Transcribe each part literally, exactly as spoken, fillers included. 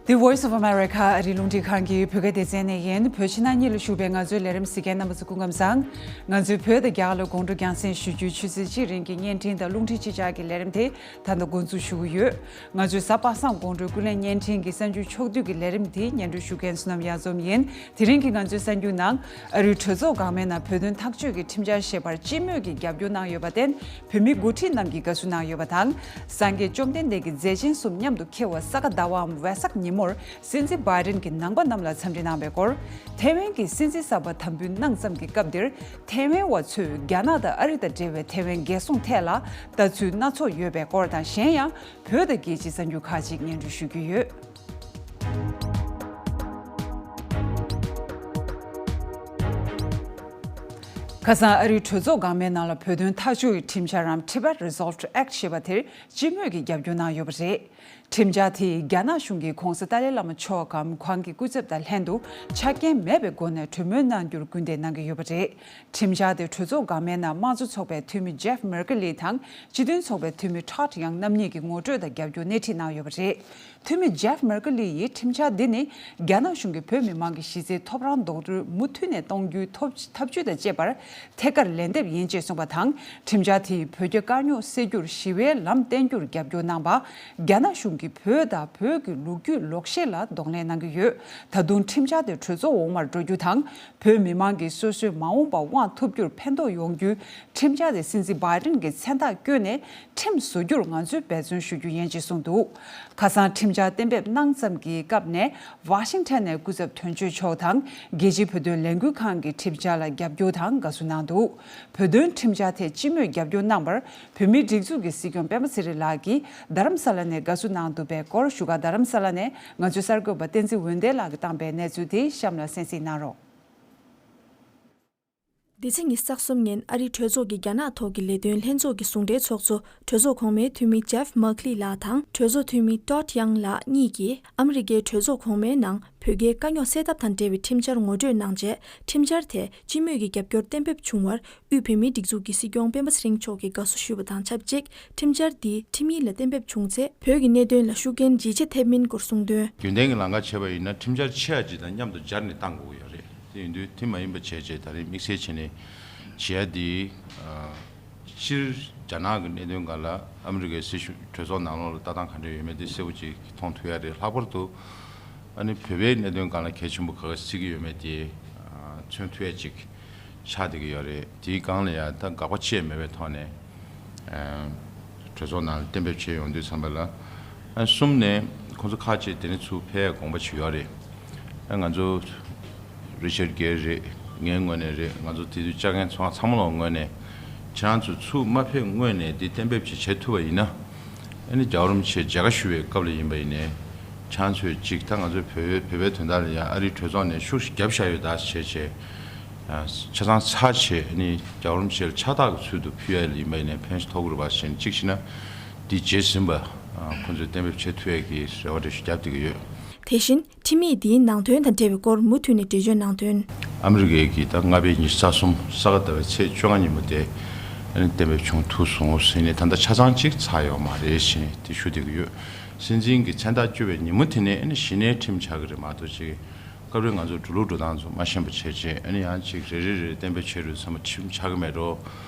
The Voice of America ཨ་རིའི་རླུང་འཕྲིན་ཁང་གི་བོད་སྐད་སྡེ་ཚན་ནས་ཡིན། བོད་ཕྱི་ནང་གཉིས་ལ་བཞུགས་པའི་ང་ཚོའི་ལས་རིམ་གཟིགས་མཁན་རྣམ་པ་ཚོ་སྐུ་ཁམས་བཟང་། ང་ཚོས་བོད་དང་རྒྱ་གར་ལ་དགོང་དྲོ་རྒྱང་སྲིང་ཞུ་རྒྱུའི་ཆུ་ཚོད་གཅིག་རིང་གི་བརྙན་འཕྲིན་དང་རླུང་འཕྲིན་གཅིག་ཆར་གྱི་ལས་རིམ་དེ་ད་ལྟ་འགོ་འཛུགས་ཞུ་གི་ཡོད། ང་ཚོའི་གཟའ་པ་སངས་དགོང་དྲོའི་ཀུན་གླེང་བརྙན་འཕྲིན་གྱི་གསར་འགྱུར་ཕྱོགས་བསྡུས་ཀྱི་ལས་རིམ་དེ་སྙན་སྒྲོན་ཞུ་མཁན་བསོད་ནམས་གཡང་འཛོམས་ཡིན། དེ་རིང་གི་ང་ཚོའི་གསར་འགྱུར་ནང་ཨ་རིའི་གྲོས་ཚོགས་འགག་མེད་ནང་བོད་དོན་ཐག་གཅོད་ཀྱི་ཁྲིམས་འཆར་ཞེས་པར་སྤྱི་མོས་ཀྱིས་རྒྱབ་སྐྱོར་གནང་ཡོད་པར་བརྟེན། བོད་མི་འགོ་ཁྲིད་རྣམས་ཀྱིས་དགའ་བསུ་གནང་ཡོད་པ་དང་། སངས་རྒྱས་བཅོམ་ལྡན་འདས་ཀྱི་མཛད་ཆེན་གསུམ་མཉམ་དུ་འཁེལ་བ་ས་ག་ཟླ་བའམ་ཝེ་སག་ཉིན་མོར་སྲིད་འཛིན་བྷའི་ཌེན་གྱིས་ནང་པ་རྣམས་ལ་འཚམས་འདྲི་གནང་བའི་སྐོར། ཐའེ་ཝན་གྱི་སྲིད་འཛིན་གསར་པ་དམ་འབུལ་གནང་ཙམ་གྱི་སྐབས་འདིར། ཐའེ་ཝན་བ་ཚོས་རྒྱ་ནག་དང་ཨ་རི་དང་འབྲེལ་བའི་ཐའེ་ཝན་རྒྱལ་སྲུང་ཐད་ལ་ལྟ་ཚུལ་སྣ་ཚོགས་ཡོད་པའི་སྐོར་དང་། གཞན་ཡང་བོད་དང་རྒྱལ་སྤྱིའི་གསར་འགྱུར་ཁག་ཅིག་སྙན་སྒྲོན་ཞུ་རྒྱུ་ཡོད། ཁ་སང་ཨ་རིའི་གྲོས་ཚོགས་འགག་མེད་ནང་ལ་བོད་དོན་ཐག་གཅོད་ཀྱི་ཁྲིམས་འཆར་རམ་Tibet Resolved Act ཞེས་པ་དེར་སྤྱི་མོས་ཀྱིས་རྒྱབ་སྐྱོར་གནང་ཡོད་པ་རེད། ཁྲིམས་འཆར་དེས་རྒྱ་ནག་གཞུང་གིས་༧གོང་ས་ཏཱ་ལའི་བླ་མ་མཆོག་གམ་ཁོང་གི་སྐུ་ཚབ་དང་ལྷན་དུ་ཆ་རྐྱེན་མེད་པའི་སྒོ་ནས་གྲོས་མོལ་གནང་རྒྱུར་སྐུལ་འདེད་གནང་གི་ཡོད་པ་རེད། ཁྲིམས་འཆར་དེ་གྲོས་ཚོགས་འགག་མེད་ནང་དམངས་གཙོ་ཚོགས་པའི་འཐུས་མི་ཇེབ་མེར་ཀེ་ལི་དང་སྤྱི་མཐུན་ཚོགས་པའི་འཐུས་མི་ཊོཌ་ཡང་རྣམ་གཉིས་ཀྱིས་ངོ་སྤྲོད་དང་རྒྱབ་སྐྱོར་སྣེ་ཁྲིད་གནང་ཡོད་པ་རེད། འཐུས་མི་ཇེབ་མེར་ཀེ་ལི་ཡིས་ཁྲིམས་འཆར་འདི་ནི་རྒྱ་ནག་གཞུང་གིས་བོད་མི་མང་གི་གཞི་རྩའི་ཐོབ་རང་རྡོག་རོལ་མུ་མཐུད་ནས་གཏོང་རྒྱུའི་ཐབས་ཐབས་ཇུས་དང་བཅས་པར་ཐད་ཀར་ལན་འདེབས་ཡིན་ཅེས་གསུངས་པ་དང་། ཁྲིམས་འཆར་དེས་བོད་རྒྱ་དཀའ་རྙོག་སེལ་རྒྱུར་ཞི་བའི་ལམ་བསྟན་རྒྱུར་རྒྱབ་སྐྱོར་གནང་བ། རྒྱ་ནག་གཞུང་གིས་བོད་དང་བོད་ཀྱི་ལོ་རྒྱུས་ལོག་བཤད་ལ་གདོང་ལེན་གནང་གི་ཡོད། ད་དུང་ཁྲིམས་འཆར་དེ་གྲོས་ཚོགས་འོག་མར་འགྲོ་རྒྱུ་དང་། བོད་མི་མང་གིས་སོ་སོའི་མ་འོངས་པ་དབང་ཐུབ་རྒྱུར་ཕན་ཐོགས་ཡོང་རྒྱུའི་ཁྲིམས་འཆར་དེ་སྲིད་འཛིན་བྷའི་ཌེན་གྱི་མཚན་རྟགས་བསྐྱོན་ནས་ཁྲིམས་བཟོ་རྒྱུར་ང་ཚོས་འབད་བརྩོན་ཞུ་རྒྱུ་ཡིན་ཅེས་གསུངས་འདུག་ཁ་སང་ཁྲིམས་འཆར་གཏན་འབེབས་གནང་ཙམ་གྱི་སྐབས་ནས་ཝ་ཤིང་ཊོན་ནས་སྐུ་ཚབ་དོན་གཅོད་མཆོག་དང་རྒྱལ་སྤྱིའི་བོད་དོན་ལས་འགུལ་ཁང་གི་ཁྲིམས་འཆར་ལ་རྒྱབ་སྐྱོར་དང་དགའ་བསུ་གནང་འདུག་བོད་དོན་ཁྲིམས་འཆར་ཐད་སྤྱི་མོས་རྒྱབ་སྐྱོར་གནང་བར་བོད་མིའི་སྒྲིག་འཛུགས་ཀྱི་སྲིད་སྐྱོང་སྤེན་པ་ཚེ་རིང་ལགས་ཀྱིས་རྡ་རམ་ས་ལ་ནས་དགའ་བསུ་གནང་འདུག་པའི་སྐོར་བཞུགས་སྒར་རྡ་རམ་ས་ལ་ནས་ང་ཚོའི་གསར་འགོད་པ་བསྟན་འཛིན་འོད་ལྡན་ལགས་ཀྱིས་བཏང་པའི་གནས་ཚུལ་དེ་གཤམ་ལ་གསན་གཟིགས་གནང་རོགས། འདི་ཚེས་ཉི་ཤུ་རྩ་གསུམ་ཉིན་ཨ་རིའི་གྲོས་ཚོགས་ཀྱི་རྒྱ་ནག་ཐོག་གི་ལས་དོན་ལྷན་ཚོགས་ཀྱི་ཟུང་འབྲེལ་ཚོགས་གཙོ་གྲོས་ཚོགས་གོང་མའི་འཐུས་མི་ཇེབ་མེར་ཀེ་ལི་ལགས་དང་གྲོས་ཚོགས་འཐུས་མི་ཊོཌ་ཡང་ལགས་གཉིས་ཀྱིས་ཨ་མི་རི་ཀའི་གྲོས་ཚོགས་གོང་མའི་ནང་བོད་རྒྱའི་དཀའ་རྙོག་སེལ་ཐབས་དང་འབྲེལ་བའི་ཁྲིམས་འཆར་ངོ་སྤྲོད་གནང་རྗེས། ཁྲིམས་འཆར་དེ་སྤྱི་མོས་ཀྱི་རྒྱབ་སྐྱོར་གཏན་འབེབས་བྱུང་བར་དབུས་བོད་མིའི་སྒྲིག་འཛུགས་ཀྱི་སྲིད་སྐྱོང་སྤེན་པ་ཚེ་རིང་མཆོག་གིས་དགའ་བསུ་ཞུས་པ་དང་ཆབས་ཅིག་ཁྲིམས་འཆར་འདི་ཁྲིམས་ཡིག་ལ་གཏན་འབེབས་བྱུང་ཚེ་བོད་ཀྱི་གནད་དོན་ལ་ཤུགས་རྐྱེན་ཇེ་ཆེ་ཐེབས་མིན་སྐོར་གསུངས་དོན། རྒྱུན་ལྡན་གྱི་ལམ་ཁ་བྱས་པ་ཡིན་ན་ཁྲིམས་འཆར་ཆེ་བ་ཅིག་དང་མཉམ་དུ་སྦྱར་ནས་བཏང་དགོས་ཀྱི་ཡོད་རེད། དེ་ཡིན་དུས་དེ་མ་ཡིན་པ་བྱས་བྱས་ད་རེས་དམིགས་བསལ་བྱས་ནས་བྱེད་ཡ་འདི། སྤྱིར་རྒྱ་ནག་གི་གནད་དོན་སྒང་ལ་ཨ་མི་རི་ཀའི་སྲིད་གཞུང་གྲོས་ཚོགས་ནང་ལོགས་ལ་ལྟ་སྟངས་ག་འདྲ་ཡོད་མེད་དེ་གསལ་པོ་ཅིག་མཐོང་ཐུབ་ཡ་རེད། ལྷག་པར་དུ་ཨ་ནི་བོད་པའི་གནད་དོན་སྒང་ལ་གལ་ཆེན་པོ་ག་ག་བརྩི་གི་ཡོད་མེད་དེ་མཚོན་ཐུབ་ཡ་ཅིག་ཆགས་བསྡད་ཀྱི་ཡོད་རེད། དེའི་སྒང་ལ་ཡ་ད་དགག་པ་ཅི་ཡང་མེད་པའི་ཐོག་ནས་གྲོས་ཚོགས་ནང་ལ་གཏན་འབེབས་བྱས་ཡོང་དུས་ཙམ་པ་ལ། ཨ་གསུམ་ནས་ཁོང་ཚོ་ཁག་ཅིག་དེ་ནས་ཚུར་ཕེབས་ཡ་དགོངས་པ་བཞེས་ཡོད་རེད། ཨ་ང་ཚོ་རི་ཆར་གྷེར་རེད། ངའི་ངོས་ནས་རེད། ང་ཚོ་དེ་དུས་བཅར་མཁན་ཚོ་ཚང་མ་ལ་ངོས་ནས་ཁྱེད་རང་ཚོ་ཚུར་མ་ཕེབས་སྔོན་ནས་འདི་གཏན་འབེབས་ཅིག་བྱེད་ཐུབ་པ་ཡིན་ན། ཨ་ནི་རྒྱལ་བ་རིན་པོ་ཆེ་མཇལ་ཁ་ཞུ་བའི་སྐབས་ལ་ཡིན་པ་ཡིན་ནའི་ཁྱེད་རང་ཚོས་ཅིག་ད་ང་ཚོའི་བོད་བོད་པའི་དོན་དག་ལ་ཡང་ཨ་རིའི་གྲོས་ཚོགས་ནས་ཤུགས་ཤིག་བརྒྱབ་བཞག་ཡོད་ད་བྱས་བྱས། ཆ་ཚང་ཚར་བྱས་ཨ་ནི་རྒྱལ་བ་རིན་པོ་ཆེ་ལ་ཕྱག་རྟགས་ཀྱི་ཚུལ་དུ་ཕུལ་ཡ་ལ་ཡིན་པ་ཡིན་ནའི་ཕན་ཞིག་ཐོགས་ཀྱི་རེད་པ་ཞེས་གཅིག་བྱས་ན། འདི་རྗེས་ཟིན་པ་ཁོང་ཚོས་གཏན་འབེབས་བྱེད་ཐུབ་ཡ་གི་རེ་བ་འདྲ་ཞིག་བརྒྱབ་བསྡད་ཀྱི་ཡོད། དེ་བཞིན། ཁྲིམས་ཡིག་འདིའི་ནང་དོན་དང་འབྲེལ་བའི་སྐོར་མུ་མཐུད་ནས་འགྲེལ་བརྗོད་གནང་དོན། ཨ་མི་རི་ཀའི་གི་ད་ལྔ་པའི་ཉི་ཤུ་རྩ་གསུམ་ས་ག་ཟླ་བའི་ཚེས་བཅོ་ལྔ་ཉིན་མོ་དེ་ཨ་ནི་གཏན་འབེབས་བྱུང་ཐུབ་སོང་ཟེར་ནས་ད་ལྟ་ཆ་ཚང་གཅིག་ཚར་ཡོད་མ་རེད་ཟེར་ནས་དེ་ཞུ་བསྡད་ཀྱི་ཡོད། སྲིད་འཛིན་གྱི་མཚན་རྟགས་བསྐྱོན་པའི་ཉིན་མོ་དེ་ནས་ཨ་ནི་གཞི་ནས་ཁྲིམས་ཆགས་ཀྱི་རེད་མ་གཏོགས་ཅིག་སྐབས་རེ་ང་ཚོ་འགྲོ་ལུགས་འགྲོ་སྟངས་ཚོ་མ་ཤེས་པ་བྱས་བྱས་ཨ་ནི་ཡང་ཅིག་རེ་རེ་རེ་གཏན་འབེབས་བྱས་རུ་ཚང་མ་ཁྲིམས་ཆགས་ཀྱི་མེད་འགྲོ་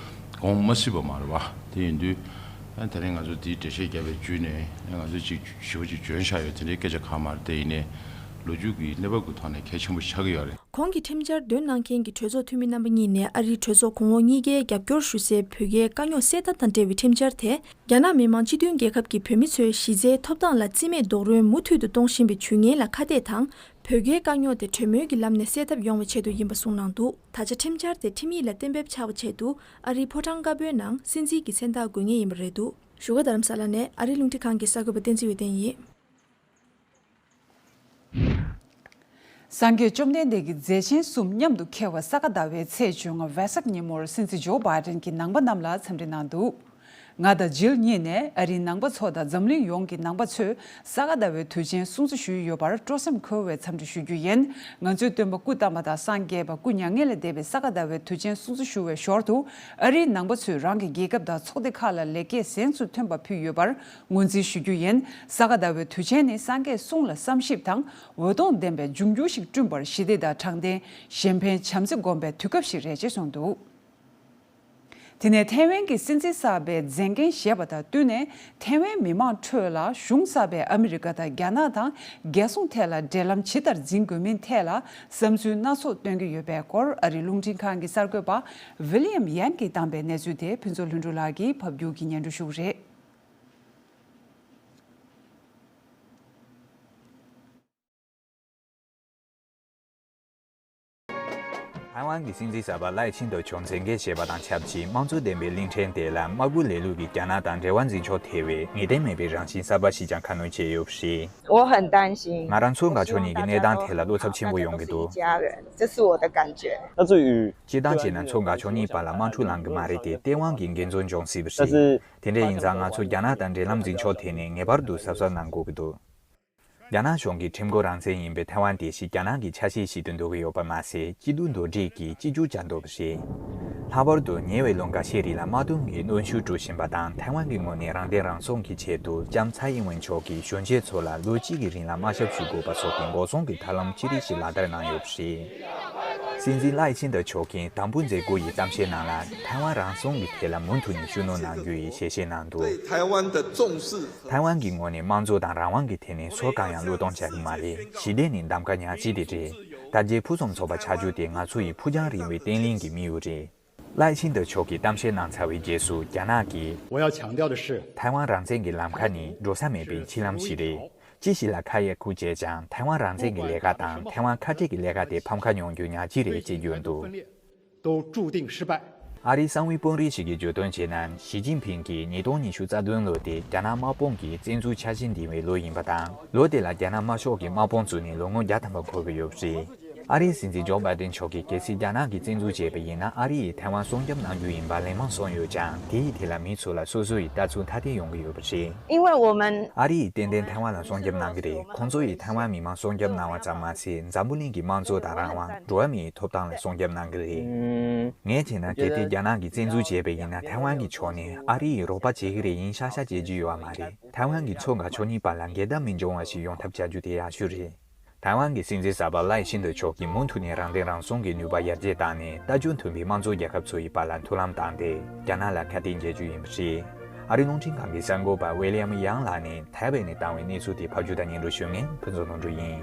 དགོངས་མ་སྲིད་པ་མ་རེད་བ། དེ་ཡིན་དུས། ཨ་ད་རིང་ང་ཚོ་འདིའི་འགྲེལ་བཤད་བརྒྱབ་པའི་བརྒྱུད་ནས་ཨ་ང་ཚོས་ཅིག་ཞེ་པོ་ཅིག་འཇོན་བཞག་ཡོད་དེ་འདྲའི་སྐད་ཆ་གང་མ་རེད། དེ་ཡིན་ནའི་ལོ་རྒྱུས་ཀྱི་གནས་བབ་ཀྱི་ཐོག་ནས་གལ་ཆེན་པོ་ཆགས་ཀྱི་ཡོད་རེད། གོང་གི་ཁྲིམས་འཆར་འདོན་གནང་མཁན་གྱི་གྲོས་ཚོགས་འཐུས་མི་རྣམ་པ་གཉིས་ནས་ཨ་རིའི་གྲོས་ཚོགས་གོང་འོག་གཉིས་ཀས་རྒྱབ་སྐྱོར་ཞུ་སའི་བོད་རྒྱའི་དཀའ་རྙོག་སེལ་ཐབས་དང་འབྲེལ་བའི་ཁྲིམས་འཆར་དེ། རྒྱ་ནག་མི་དམངས་སྤྱི་མཐུན་རྒྱལ་ཁབ་ཀྱི་བོད་མི་ཚོའི་གཞི་རྩའི་ཐོབ་ཐང་ལ་རྩིས་མེད་རྡོག་རོལ་མུ་མཐུད་དུ་གཏོང་བཞིན་པའི་ཇུས་ངན་ལ་ཁ་གཏད་དང་། བོད་རྒྱའི་དཀའ་རྙོག་དེ་གྲོས་མོལ་གྱི་ལམ་ནས་སེལ་ཐབས་ཡོང་བའི་ཆེད་དུ་ཡིན་པ་གསུངས་གནང་འདུག་ད་ཆ་ཁྲིམས་འཆར་དེ་ཁྲིམས་ཡིག་ལ་གཏན་འབེབས་ཆགས་པའི་ཆེད་དུ་ཨ་རིའི་ཕོ་བྲང་དཀར་པོའི་ནང་སྲིད་འཛིན་གྱི་མཚན་རྟགས་དགོས་ངེས་ཡིན་པ་རེད་འདུག་བཞུགས་སྒར་རྡ་རམ་ས་ལ་ནས་ཨ་རིའི་རླུང་འཕྲིན་ཁང་གི་གསར་འགོད་པ་བསྟན་འཛིན་འོད་ལྡན་ཡིན། སངས་རྒྱས་བཅོམ་ལྡན་འདས་ཀྱི་མཛད་ཆེན་གསུམ་མཉམ་དུ་འཁེལ་བ་ས་ག་ཟླ་བའི་ཚེས་བཅོ་ལྔ་ཝེ་སག་ཉིན་མོར་སྲིད་འཛིན་ཇོ་བྷའི་ཌེན་གྱིས་ནང་པ་རྣམས་ལ་འཚམས་འདྲི་གནང་འདུག་ང་དང་ཇིལ་གཉིས་ནས་ཨ་རིའི་ནང་པ་ཚོ་དང་འཛམ་གླིང་ཡོངས་ཀྱི་ནང་པ་ཚོས་ས་ག་ཟླ་བའི་དུས་ཆེན་སྲུང་བརྩི་ཞུས་ཡོད་པར་སྤྲོ་སེམས་འཁོལ་བའི་འཚམས་འདྲི་ཞུ་རྒྱུ་ཡིན། ང་ཚོའི་སྟོན་པ་སྐུ་བལྟམས་པ་དང་སངས་རྒྱས་པ་སྐུ་མྱ་ངན་ལས་འདས་པའི་ས་ག་ཟླ་བའི་དུས་ཆེན་སྲུང་བརྩི་ཞུ་བའི་ཞོར་དུ། ཨ་རིའི་ནང་པ་ཚོས་རང་གི་རྒྱལ་ཁབ་དང་ཚོགས་སྡེ་ཁག་ལ་ལེགས་སྐྱེས་གཟེངས་སུ་ཐོན་པ་ཕུལ་ཡོད་པར་ངོས་འཛིན་ཞུ་རྒྱུ་ཡིན། ས་ག་ཟླ་བའི་དུས་ཆེན་ནི་སངས་རྒྱས་གསུང་ལ་བསམ་ཞིབ་དང་འོད་སྟོང་ལྡན་པའི་འབྱུང་འགྱུར་ཞིག་བསྐྲུན་པར་ཞི་བདེ་དང་དྲང་བདེན། གཞན་ཕན་བྱམས་བརྩེ་སྒོམ་པའི་དུས་སྐབས་ཤིག་རེད་ཅེས་གསུངས་འདུག་དེ་ནས་ཐའེ་ཝན་གྱི་སྲིད་འཛིན་གསར་པའི་མཛད་འགན་བཞེས་པ་དང་བསྟུན་ནས་ཐའེ་ཝན་མི་མང་ཁྲོད་ལ་གཞུང་གསར་པས་ཨ་མི་རི་ཀ་དང་རྒྱ་ནག་དང་རྒྱལ་སྲུང་ཐད་ལ་འབྲེལ་ལམ་ཇི་ལྟར་འཛིན་དགོས་མིན་ཐད་ལ་བསམ་ཚུལ་སྣ་ཚོགས་བཏོན་གྱི་ཡོད་པའི་སྐོར་ཨ་རིའི་རླུང་འཕྲིན་ཁང་གི་གསར་འགོད་པ་ཝི་ལི་ཡམ་ཡན་གྱིས་བཏང་པའི་གནས་ཚུལ་དེ་ཕུན་ཚོགས་ལྷུན་གྲུབ་ལགས་ཀྱིས་ཕབ་སྒྱུར་གྱིས་སྙན་སྒྲོན་ཞུ་གི་རེད། ཐའེ་ཝན་གྱི་སྲིད་འཛིན་གསར་པ་ལའེ་ཆིང་ཏོ་མཆོག་མཛད་འགན་བཞེས་པ་དང་ཆབས་ཅིག་དམངས་གཙོ་ལྡན་པའི་གླིང་ཕྲན་དེ་ལ་དམར་པོའི་ལས་ལུགས་ཀྱིས་རྒྱ་ནག་དང་འབྲེལ་བ་འཛིན་ཕྱོགས་ཐེ་བའི་ངེས་གཏན་མེད་པའི་རང་བཞིན་གསར་པ་ཞིག་ཀྱང་ཁ་སྣོན་བྱས་ཡོད་པ་རེད། 我很担心。 ང་རང་ཚོ་དགའ་ཕྱོགས་གཉིས་ཀྱི་གནས་སྟངས་ཐད་ལ་བློ་འཚབ་ཆེན་པོ་ཡོང་གི་འདུག 大家都是我的感觉。 那至于 སྤྱིར་བཏང་བྱས་ན་ཚོ་དགའ་ཕྱོགས་གཉིས་བར་ལ་དམག་འཁྲུག་ལངས་ཀྱི་མ་རེད་དེ། སྟེས་དབང་གིས་འགན་འཛིན་འབྱུང་སྲིད་པ་རེད། དེ་འདྲ་ཡིན་ཙང་ང་ཚོ་རྒྱ་ནག་དང་འབྲེལ་ལམ་འཛིན་ཕྱོགས་ཐད་ནས་ངེས་པར་དུ་གཟབ་གཟབ་གནང་དགོས་ཀྱི་འདུག་རྒྱ་ནག་གཞུང་གིས་ཁྲིམས་མགོ་རང་བཙན་ཡིན་པའི་ཐའེ་ཝན་དེ་བཞིན་རྒྱ་ནག་གི་ཆ་ཤས་ཤིག་ཏུ་འདོད་ཀྱི་ཡོད་པ་མ་ཟད། སྐྱིད་སྡུག་མདོར་དྲིལ་གྱིས་གཅིག་གྱུར་བྱ་འདོད་པ་རེད། ལྷག་པར་དུ་ཉེ་བའི་ལོ་འགའ་ཤས་རིང་ལ་དམག་དོན་གྱི་གནོན་ཤུགས་སྤྲོད་བཞིན་པ་དང་། ཐའེ་ཝན་གྱི་ངོས་ནས་རང་བདེན་རང་སྲུང་གི་ཆེད་དུ་ལྕམ་ཚའེ་ཨིན་ཝེན་མཆོག་གིས་གཞོན་སྐྱེས་ཚོ་ལ་ལོ་གཅིག་གི་རིང་ལ་དམག་ཞབས་ཞུ་དགོས་པ་སོགས་ཀྱི་འགོག་སྲུང་གི་ཐབས་ལམ་ཅི་རིགས་ཤིག་ལག་བསྟར་གནང་ཡོད་པ་རེད། སྲིད་འཛིན་ལའེ་ཆིང་ཏོ་མཆོག་གིས་དང་པོ་མཛད་སྒོ་ཡི་གཏམ་བཤད་ནང་ལ་ཐའེ་ཝན་རང་སྲུང་གི་ཐད་ལ་མུ་མཐུད་ནས་ཤུགས་སྣོན་གནང་རྒྱུ་ཡི་ཞལ་བཞེས་གནང་འདུག 对台湾的重视。 ཐའེ་ཝན་གྱི་ངོས་ནས་དམངས་གཙོ་དང་རང་དབང་གི་ཐད་ནས་ཚོར་གང་ཡང་བློས་གཏོང་བྱ་གི་མ་རེད། ཞི་བདེ་ནི་གདམ་ག་ཉག་གཅིག་དེ་རེད། དར་རྒྱས་ཕུན་སུམ་ཚོགས་པ་ཆགས་རྒྱུ་དེ་ང་ཚོ་ཡི་ཕུགས་རྒྱང་རིང་བའི་བརྟན་ལྷིང་གི་དམིགས་ཡུལ་རེད། ལའེ་ཆིང་ཏོ་མཆོག་གིས་གཏམ་བཤད་གནང་ཚར་བའི་རྗེས་སུ། རྒྱ་ནག་གིས། 我要强调的是， ཐའེ་ཝན་རང་བཙན་གྱི་ལམ་ཁ་ནི་འགྲོ་ས་མེད་པའི་འཆི་ལམ་ཞིག་རེད། ཅི་ཞིག་ལ་ཁ་ཡ་ཁུ་བྱས་ཀྱང་། ཐའེ་ཝན་རང་བཙན་གྱི་ལས་ཀ་དང་ཐའེ་ཝན་ཁ་བྲལ་གྱི་ལས་ཀ་དེ་ཕམ་ཁ་མྱོང་རྒྱུ་ཉག་གཅིག་རེད་ཅེས་བརྗོད་འདུག 都注定失败。 ཨ་རིའི་གསང་བའི་དཔོན་རིགས་ཤིག་གིས་བརྗོད་དོན་བྱས་ན། ཞི་ཅིན་ཕིང་གིས་ཉིས་སྟོང་ཉི་ཤུ་རྩ་བདུན་ལོ་དེ་རྒྱ་ནག་དམག་དཔུང་གིས་བཙན་འཛུལ་འཆར་གཞི་འདིང་བའི་ལོ་ཡིན་པ་དང་། ལོ་དེ་ལ་རྒྱ་ནག་དམར་ཤོག་གིས་དམག་དཔུང་བཙུགས་ནས་ལོ་ངོ་བརྒྱ་ཐམ་པ་འཁོར་གྱི་ཡོད་པ་རེད། ཨ་རིའི་སྲིད་འཛིན་ཇོ་བྷའི་ཏིན་མཆོག་གིས་གལ་སྲིད་རྒྱ་ནག་གིས་བཙན་འཛུལ་བྱས་པ་ཡིན་ན། ཨ་རི་ཡིས་ཐའེ་ཝན་སྲུང་སྐྱོབ་གནང་རྒྱུ་ཡིན་པ་ལན་མང་གསུངས་ཡོད་ཀྱང་། དེ་ཡི་ཐད་ལ་མི་ཚོ་ལ་སོ་སོ་ཡི་ལྟ་ཚུལ་ཐ་དད་ཡོང་གི་ཡོད་པ་རེད། 因为我们 ཨ་རི་ཡིས་ཏན་ཏན་ཐའེ་ཝན་ལ་སྲུང་སྐྱོབ་གནང་གི་རེད། ཁོང་ཚོ་ཡིས་ཐའེ་ཝན་མི་མང་སྲུང་སྐྱོབ་གནང་བ་ཙམ་མ་ཟད། འཛམ་བུ་གླིང་གི་དམངས་གཙོ་དང་རང་དབང་། འགྲོ་བ་མིའི་ཐོབ་ཐང་ལ་སྲུང་སྐྱོབ་གནང་གི་རེད། ངས་བྱས་ན་གལ་ཏེ་རྒྱ་ནག་གིས་བཙན་འཛུལ་བྱས་པ་ཡིན་ན། ཐའེ་ཝན་གྱི་ཕྱོགས་ནས་ཨ་རི་ཡིས་རོགས་པ་བྱེད་ཀྱི་རེད། ཡིན་ཤག་ཤག་བྱེད་རྒྱུ་ཡོད་པ་མ་རེད། ཐའེ་ཝན་གྱི་མཚོ་འགག་ཕྱོགས་གཉིས་བར་ལ་འགལ་ཟླ་མི་འབྱུང་བ་ཞིག་ཡོང་ཐབས་བྱ་རྒྱུ་དེ་ཡག་ཤོས་རེད། ཐའེ་ཝན་གྱི་སྲིད་འཛིན་གསར་པ་ལའེ་ཆིང་ཏོ་མཆོག་གིས་མུ་མཐུད་ནས་རང་བདེན་རང་སྲུང་གི་ནུས་པ་ཡར་རྒྱས་བཏང་ནས། རྟ་རྒྱུག་མཐུན་པའི་དམངས་གཙོ་རྒྱལ་ཁབ་ཚོ་ཡི་བར་ལ་མཐུན་ལམ་བཏང་སྟེ། རྒྱ་ནག་ལ་ཁ་གཏད་འཇལ་རྒྱུ་ཡིན་པ་རེད། ཨ་རིའི་རླུང་འཕྲིན་ཁང་གི་གསར་འགོད་པ་ཝི་ལི་ཡམ་ཡང་ལགས་ནས་ཐའེ་ཝན་ནས་བཏང་བའི་གནས་ཚུལ་དེ་ཕབ་སྒྱུར་དང་སྙན་སྒྲོན་ཞུ་མཁན་ཕུན་ཚོགས་ནོར་འཁྲུལ་ཡིན།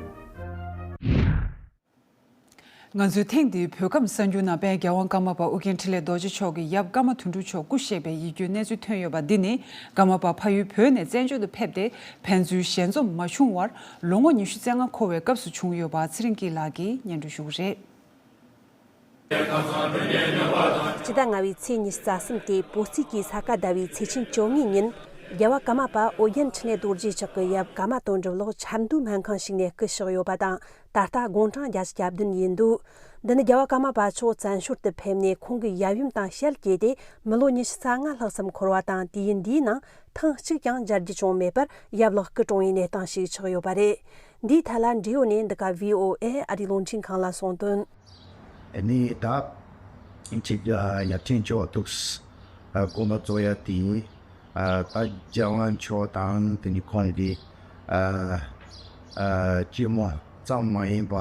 ང་ཚོས་ཐེངས་འདིའི་བོད་ཁམས་གསར་འགྱུར་ནང་དཔལ་རྒྱལ་དབང་ཀརྨ་པ་ཨོ་རྒྱན་འཕྲིན་ལས་རྡོ་རྗེ་མཆོག་གི་ཡབ་ཀརྨ་དོན་གྲུབ་མཆོག་སྐུ་གཤེགས་པའི་ཡིད་སྐྱོའི་གནས་ཚུལ་ཐོན་ཡོད་པ་འདི་ནི། ཀརྨ་པ་ཕ་ཡུལ་བོད་ནས་བཙན་བྱོལ་དུ་ཕེབས་ཏེ་ཕན་ཚུན་ཞལ་འཛོམས་མ་བྱུང་བར་ལོ་ངོ་ཉི་ཤུ་རྩ་ལྔ་འཁོར་བའི་སྐབས་སུ་བྱུང་ཡོད་པ་ཚེ་རིང་སྐྱིད་ལགས་ཀྱིས་སྙན་སྒྲོན་ཞུ་གི་རེད། སྤྱི་ཟླ་ལྔ་པའི་ཚེས་ཉི་ཤུ་རྩ་གསུམ་སྟེ་བོད་རྩིས་ཀྱི་ས་ག་ཟླ་བའི་ཚེས་ཆེན་བཅོ་ལྔའི་ཉིན། རྒྱལ་བ་ཀརྨ་པ་ཨོ་རྒྱན་འཕྲིན་ལས་རྡོ་རྗེ་མཆོག་གི་ཡབ་ཀརྨ་དོན་གྲུབ་ལགས་ཆབ་མདོའི་སྨན་ཁང་ཞིག་ནས་སྐུ་གཤེགས་ཡོད་པ་དང་། ད་ལྟ་དགུང་གྲངས་བརྒྱད་ཅུ་གྱ་བདུན་ཡིན་འདུག་འདི་ནི་རྒྱལ་བ་ཀརྨ་པ་མཆོག་བཙན་བྱོལ་དུ་ཕེབས་ནས་ཁོང་གི་ཡབ་ཡུམ་དང་ཞལ་གྱེས་ཏེ་མི་ལོ་ཉི་ཤུ་རྩ་ལྔ་ལྷག་ཙམ་འཁོར་བ་དང་། དུས་ཡུན་འདིའི་ནང་ཐེངས་གཅིག་ཀྱང་མཇལ་རྒྱུ་བྱུང་མེད་པར་ཡབ་ལགས་སྐུ་གྲོངས་པའི་གནས་སྟངས་ཤིག་ཆགས་ཡོད་པ་རེད། འདིའི་ཐད་ལ་འབྲེལ་ཡོད་ནས་འདི་ག་བྷི་ཨོ་ཨེ་ཨ་རིའི་རླུང་འཕྲིན་ཁང་ལ་གསུངས་དོན། ཨ་ནི་ད་གཅིག་ཡབ་ཆེན་མཆོག་ཐུགས་དགོངས་པ་རྫོགས་ཡ་དེ། ཨ་ད་རྒྱལ་དབང་མཆོག་དང་དེ་ནི་ཁོང་གི་ཨ་ཨ་སྐྱེས་མ་ཙམ་མ་ཡིན་པ།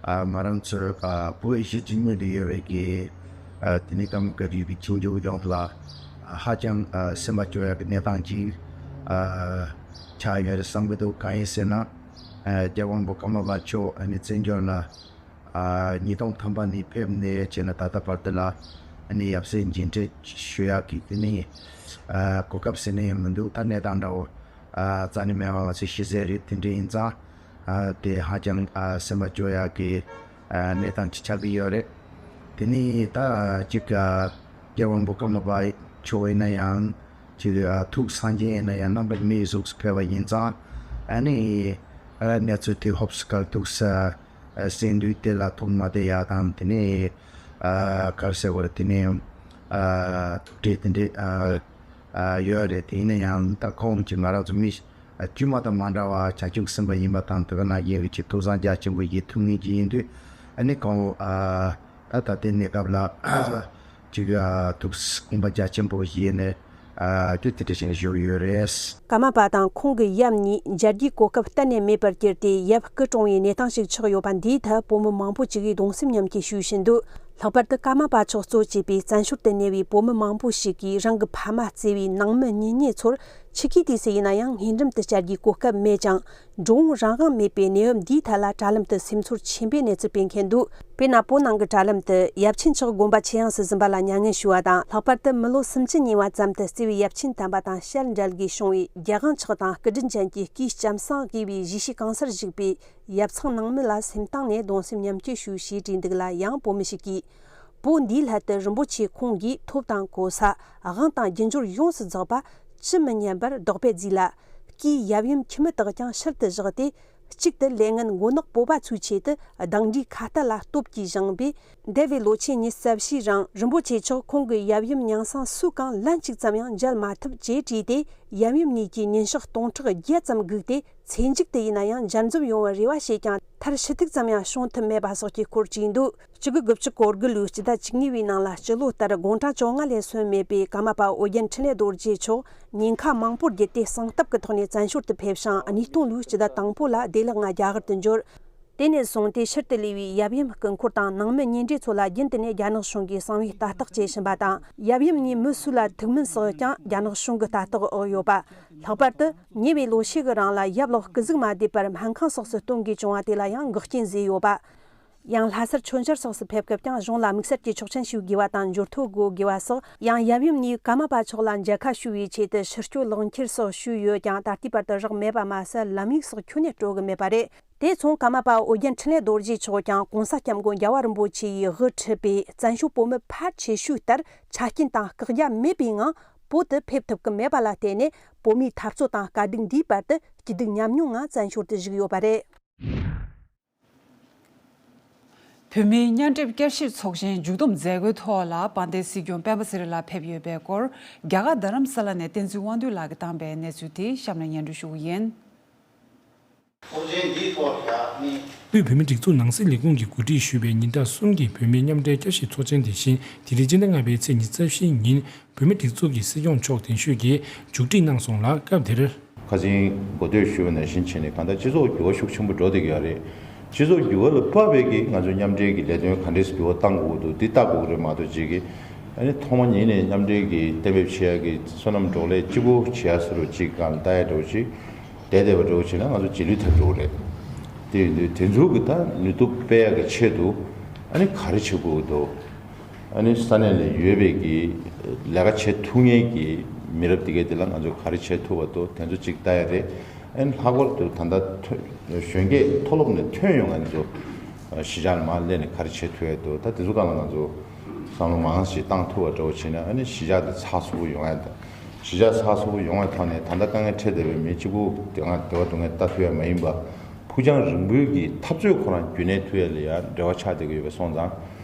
ཨ་ང་རང་ཚོའི་ཨ་བོད་གཞིས་བྱེས་གཉིས་ལ་ཡོད་པའི་གི་ཨ་དེ་ནི་ཀརྨ་བཀའ་བརྒྱུད་པའི་ཆོས་རྒྱུད་ཡོངས་ལ་ཧ་ཅང་ཨ་སེམས་པ་སྐྱོ་ཡ་གི་གནས་སྟངས་ཅིག་ཨ་ཆགས་ཡོད་རེད་བསམ་གི་འདུག་གང་ཡིན་ཟེར་ན། ཨ་རྒྱལ་དབང་པོ་ཀརྨ་པ་མཆོག་ཨ་ནི་བཙན་བྱོལ་ལ་ཨ་ཉིས་སྟོང་ཐམ་པ་ནས་ཕེབས་ནས་བྱས་ན་ད་ལྟ་བར་དུ་ལ་ཨ་ནི་ཡབ་སྲས་མཇལ་འཕྲད་ཞུ་ཡག་གི་དེ་ནི་ཨ་གོ་སྐབས་ཟེར་ནས་མི་འདུག་ད་གནས་སྟངས་འདྲ་བོ་ཨ་རྩ་ནས་མེད་པ་ང་ཚོས་ཤེས་གསལ་རེད། དེ་འདྲ་ཡིན་ཙང་ཨ་དེ་ཧ་ཅང་ཨ་སེམས་པ་སྐྱོ་ཡག་གི་ཨ་གནས་སྟངས་ཅིག་ཆགས་ཀྱི་ཡོད་རེད། དེ་ནི་ད་ཅིག་ཨ་རྒྱལ་དབང་པོ་ཀརྨ་པ་མཆོག་ཡིན་ན་ཡང་ཅིག་ཨ་ཐུགས་སངས་རྒྱས་ཡིན་ན་ཡང་རྣམ་པ་མིའི་གཟུགས་སུ་ཕེབས་པ་ཡིན་ཙང་ཨ་ནི་ཨ་གནས་ཚུལ་དེ་ཧོབ་སི་ཁར་ཐུགས་ཨ་སེམས་འདུས་དེ་ལ་ཐུགས་མ་བདེ་ཡག་དང་དེ་ནི་ཨ་ག་རེ་ཟེར་དགོས་རེད། དེ་ནི་ཨ་ཐུགས་ཁྲལ་དེ་འདྲའི་ཨ་ ཡོད་རེད། དེ་ཡིན་ན་ཡང་ད་ཁོང་གིས་ང་རང་ཚོ་མི་དཀྱུས་མ་དང་མ་འདྲ་བ་བྱང་ཆུབ་སེམས་དཔའ་ཡིན་པ་དང་། དེ་ག་ནང་བཞིན་གྱི་ཐུགས་བསམ་རྒྱ་ཆེན་པོ་ཞིག་ཐུགས་ངེས་ཅིག་ཡིན་དུས། ཨ་ནི་ཁོང་ད་ད་ལྟའི་གནས་སྐབས་ལ་ཅིག་ཐུགས་དགོངས་པ་རྒྱ་ཆེན་པོ་ཞིག་ནས་དེ་དེ་འདྲ་ཞིག་བཞུགས་ཡོད་རེད། ཀརྨ་པ་དང་ཁོང་གི་ཡབ་གཉིས་མཇལ་རྒྱུའི་གོ་སྐབས་གཏན་ནས་མེད་པར་གྱུར་ཏེ། ཡབ་སྐུ་གྲོངས་པའི་གནས་སྟངས་ཤིག་ཆགས་ཡོད་པ་འདིའི་ཐད་བོད་མི་མང་པོ་ཅིག་གིས་གདུང་སེམས་མཉམ་སྐྱེད་ཞུ་བཞིན་འདུག། ལྷག་པར་དུ་ཀརྨ་པ་མཆོག་གཙོ་བྱས་པའི་བཙན་བྱོལ་དུ་གནས་པའི་བོད་མི་མང་པོ་ཞིག་གིས་རང་གི་ཕ་མ་བརྩེ་བའི་ནང་མི་གཉེན་ཉེ་ཚོར་ཆུ་ཁའི་དུས་སུ་ཡིན་ན་ཡང་སྔོན་འགྲམ་དུ་བཅར་རྒྱུའི་གོ་སྐབས་མེད་ཅིང་། འགྲོ་འོང་རང་དབང་མེད་པའི་གནས་བབ་འདིའི་ཐད་ལ་དྲ་ལམ་དུ་སེམས་ཚོར་ཆེན་པོའི་གནས་ཚུལ་སྤེལ་མཁན་འདུག། དཔེར་ན། བོད་ནང་གི་དྲ་ལམ་དུ་ཡབ་ཆེན་མཆོག་དགོན་པ་ཆེ་ཡངས་སུ་གཟིམ་པ་ལ་མྱ་ངན་ཞུ་བ་དང་། ལྷག་པར་དུ་མི་ལོ་སུམ་ཅུ་ཉེ་བ་ཙམ་དུ་བརྩེ་བའི་ཡབ་ཆེན་དམ་པ་དང་ཞལ་མཇལ་དགོས་བྱུང་བའི་རྒྱལ་དབང་མཆོག་དང་སྐུ་དྲིན་ཅན་གྱི་སྐུའི་ལྕམ་སྲིང་དགོས་པའི་གཞིས་བྱེས་གང་སར་བཞུགས་པའི་ཡབ་ཚང་ནང་མི་ལ་སེམས་གཏིང་ནས་གདུང་སེམས་མཉམ་སྐྱེད་ཞུ་ཞེས་བྲིས་འདུག་ལ། ཡང་བོད་མི་ཞིག་གིས། བོད་འདིའི་སླད་དུ་རིན་པོ་ཆེ་ཁོང་གིས་ཐོབ་དང་གོ་ས། དབང་དང་རྒྱུ་འབྱོར་ཡོངས་སུ་རྫོགས་པ་ཅི་མི་སྙམ་པར་བདག་པོས་བརྩིས་ལ། སྐུའི་ཡབ་ཡུམ་ཁྱིམ་མི་དག་ཀྱང་ཕྱིར་དུ་བཞག་སྟེ། གཅིག་ཏུ་ལས་ངན་མགོ་ནག་སྤོབས་པ་ཚོའི་ཆེད་དུ་གདང་འདྲེའི་ཁ་ལྟ་ལ་སྟོབས་ཀྱིས་བཞེངས་པས། འདས་པའི་ལོ་ཆེན་ཉི་ཤུ་རྩ་བཞིའི་རིང་རིན་པོ་ཆེ་མཆོག་ཁོང་གི་ཡབ་ཡུམ་ཉང་སང་སུ་གང་ལན་གཅིག་ཙམ་ཡང་མཇལ་མ་ཐུབ་ཅེས་བྲིས་ཏེ། ཡབ་ཡུམ་གཉིས་ཀྱི་ཉིན་ཞག་སྟོང་ཕྲག་བརྒྱད་ཙམ་སྒུག་སྟེ། ཚེ་མཇུག་ཏུ་ཡིན་ན་ཡང་མཇལ་འཛོམས་ཡོང་བའི་རེ་བ་བྱས་ཀྱང་མཐར་ཕྱི་ཐུག་ཙམ་ཡང་བྱུང་ཐུབ་མེད་པ་སོགས་ཀྱི་སྐོར་བྲིས་འདུག། ཆིག་སྟོང་དགུ་བརྒྱ་དགུ་བཅུ་གོ་དགུ་ལོའི་སྤྱི་ཟླ་བཅུ་གཉིས་པའི་ནང་ལ་སྤྱི་ལོ་ལྟར་དགུང་གྲངས་བཅོ་ལྔ་ལས་སོན་མེད་པའི་ཀརྨ་པ་ཨོ་རྒྱན་འཕྲིན་ལས་རྡོ་རྗེ་མཆོག་ཉེན་ཁ་མང་པོར་བརྒྱུད་དེ་གསང་སྟབས་ཀྱི་ཐོག་ནས་བཙན་བྱོལ་དུ་ཕེབས་ཤིང་། གཉིས་སྟོང་ལོའི་སྤྱི་ཟླ་དང་པོ་ལ་བདེ་ལེགས་ལྔ་རྒྱ་གར་དུ་འབྱོར། དེ་ནས་བཟུང་སྟེ་ཕྱིར་དུ་ལུས་པའི་ཡབ་ཡུམ་སྐུ་འཁོར་དང་ནང་མི་གཉེན་འབྲེལ་ཚོ་ལ་རྒྱུན་དུ་ནས་རྒྱ་ནག་གཞུང་གིས་གསང་བའི་ལྟ་རྟོག་བྱེད་བཞིན་པ་དང་། ཡབ་ཡུམ་གཉིས་མི་སུ་ལ་ཐུག་མིན་སོགས་ཀྱང་རྒྱ་ནག་གཞུང་གི་ལྟ་རྟོག་འོག་ཡོད་པ། ལྷག་པར་དུ་ཉེ་བའི་ལོ་ཤས་ཀྱི་རིང་ལ་ཡབ་ལགས་སྐུ་གཟུགས་མ་བདེ་བར་སྨན་ཁང་སོགས་སུ་གཏོང་དགོས་བྱུང་བ་དེ་ལ་ཡང་འགོག་རྐྱེན་བཟོས་ཡོད་པ། ཡང་ལྷ་སར་མཆོད་མཇལ་སོགས་སུ་ཕེབས་སྐབས་ཀྱང་གཞུང་ལ་དམིགས་བསལ་གྱི་ཆོག་མཆན་ཞུ་དགོས་པ་དང་འབྱོར་ཐོ་དགོས་དགོས་པ་སོགས། ཡང་ཡབ་ཡུམ་གཉིས་ཀརྨ་པ་མཆོག་ལ་མཇལ་ཁ་ཞུ་བའི་ཆེད་དུ་ཕྱིར་སྐྱོད་ལག་འཁྱེར་སོགས་ཞུས་ཡོད་ཀྱང་། ད་ལྟའི་བར་དུ་རག་མེད་པ་མ་ཟད། ལམ་ཡིག་སོགས་ཁྱོན་ནས་སྤྲོད་གི་མེད་པ་རེད། དེ་མཚུངས་ཀརྨ་པ་ཨོ་རྒྱན་འཕྲིན་ལས་རྡོ་རྗེ་མཆོག་ཀྱང་གོང་ས་སྐྱབས་མགོན་རྒྱལ་བ་རིན་པོ་ཆེ་ཡིས་དབུ་ཁྲིད་པའི་བཙན་བྱོལ་བོད་མི་ཕལ་ཆེ་ཤོས་ལྟར་ཆ་རྐྱེན་དང་བཀག་རྒྱ་མེད་པའི་ངང་བོད་དུ་ཕེབས་ཐུབ་ཀྱི་མེད་པ་ལ་བརྟེན་ནས། བོད་མིའི་འཐབ་རྩོད་དང་དཀའ་སྡུག་འདིའི་བར་དུ་སྐྱིད་སྡུག་ཉམས་མྱོང་ངང་བཙན་བྱོལ་དུ་བཞུགས་ཡོད་པ་རེད། བོད་མིའི་མཉམ་འབྲེལ་བསྐྱར་ཞིབ་ཚོགས་ཆེན་མཇུག་བསྡོམས་མཛད་སྒོའི་ཐོག་ལ། དཔལ་ལྡན་སྲིད་སྐྱོང་སྤེན་པ་ཚེ་རིང་ལགས་ཕེབས་ཡོད་པའི་སྐོར། རྒྱ་གར་རྡ་རམ་ས་ལ་ནས་བསྟན་འཛིན་དབང་འདུས་ལགས་ཀྱིས་བཏང་པའི་གནས་ཚུལ་དེ་གཤམ་ལ་སྙན་སྒྲོན་ཞུ་གི་ཡིན། ཚོགས་ཆེན་འདིའི་ཐོག་ལ་ནི། དབུས་བོད་མིའི་སྒྲིག་འཛུགས་ནང་སྲིད་ལས་ཁུངས་ཀྱིས་གོ་སྒྲིག་ཞུས་པའི་ཉིན་གྲངས་གསུམ་གྱི་བོད་མིའི་མཉམ་འབྲེལ་བསྐྱར་ཞིབ་ཚོགས་ཆེན་དེ་བཞིན་དེ་རིང་སྤྱི་ཟླ་ལྔ་པའི་ཚེས་ཉི་ཤུ་རྩ་བཞིའི་ཉིན་བོད་མིའི་སྒྲིག་འཛུགས་ཀྱི་སྲིད་སྐྱོང་མཆོག་གདན་ཞུས་ཀྱིས་མཇུག་སྒྲིལ་གནང་སོང་ལ། སྐབས་དེར། ཁ་སང་འགོ་སྟོད་ཞུས་པ་ནང་བཞིན་བྱས་ནས། གང་ལྟར་སྤྱི་ཚོགས་འགྱུར་བ་ཤུགས་ཆེན་པོ་འགྲོ་བསྡད་ཀྱི་ཡོད་རེད། སྤྱི་ཚོགས་འགྱུར་བ་ལ་བབས་པའི་གི་ང་ཚོའི་མཉམ་འབྲེལ་གྱི་ལས་དོན་ག་འདྲས་སེ་འགྱུར་བ་གཏང་དགོས་ཀྱི་འདུག་འདི་ལྟ་དགོས་ཀྱི་རེད་མ་གཏོགས། ཅིག་གི་ཨ་ནི་ཐོག་མ་ཉིད་ནས་མཉམ་འབྲེལ་གྱི་གཏན་འབེབས་བྱེད་ཡ་གི་བསོད་ནམས་འབྲོག་ལས་གཅིག་པུ་བྱེད་ཡ་ཟེར་བ་ཅིག་སྒང་ལ་ལྟ་ཡ་འདྲ་བོ་ཅིག་བསྡད་བསྡད་པ་འདྲ་བོ་བྱས་ན་ང་ཚོ་རྗེས་ལུས་ཐེབས་འགྲོ་གི་རེད། དེ་ཡིན་དུས་དེ་ཚོ་གི་ད་ནུས་སྟོབས་སྤེལ་ཡ་གི་ཆེད་དུ་ཨ་ནི་ག་རེ་བྱེད་དགོས་ཀྱི་འདུག་ཨ་ནི་ས་གནས་ལ་ཡོད་པའི་གི་ལས་ཀ་བྱེད་ཐུབ་མཁན་གྱི་མི་རབས་དེ་གའི་དེ་ལ་ང་ཚོས་ག་རེ་བྱེད་ཐུབ་པ་འདུག་དེ་ཚོ་གཅིག་ལྟ་ཡ་རེད། ཨ་ནི་ལྷག་པར་དུ་ད་ལྟ་ཐོན་གཞོན་སྐྱེས་མཐོ་སློབ་ནས་ཐོན་ཡོང་མཁན་ཚོ་གཞིས་ཆགས་ལ་མར་སླེབས་ནས་ག་རེ་བྱེད་ཐུབ་ཡ་འདུག་ད་དེ་ཚོ་སྒང་ལ་ང་ཚོ་བསམ་བློ་མང་ཞིག་བཏང་ཐུབ་པ་འདྲ་བོ་བྱས་ན། ཨ་ནི་གཞིས་ཆགས་དེ་ཚགས་ཚུད་པོ་ཡོང་ཡ་དང་། གཞིས་ཆགས་ཚགས་ཚུད་པོ་ཡོང་བའི་ཐོག་ནས་ད་ལྟ་དཀའ་ངལ་འཕྲད་བསྡད་པའི་མི་གཅིག་པུ་དེ་སྒང་དེ་བ་སྡུག་བསྔལ་ལྟ་ཐུབ་ཡ་མ་ཡིན་པ། ཕུགས་རྒྱང་རིང་པོའི་གི་འཐབ་རྩོད་ཁོ་རང་རྒྱུན་གནས་ཐུབ་ཡ་ལ་ཡང་འབྲེལ་བ་ཆགས་བསྡད་ཀྱི་ཡོད་པ་སོང་ཙང་།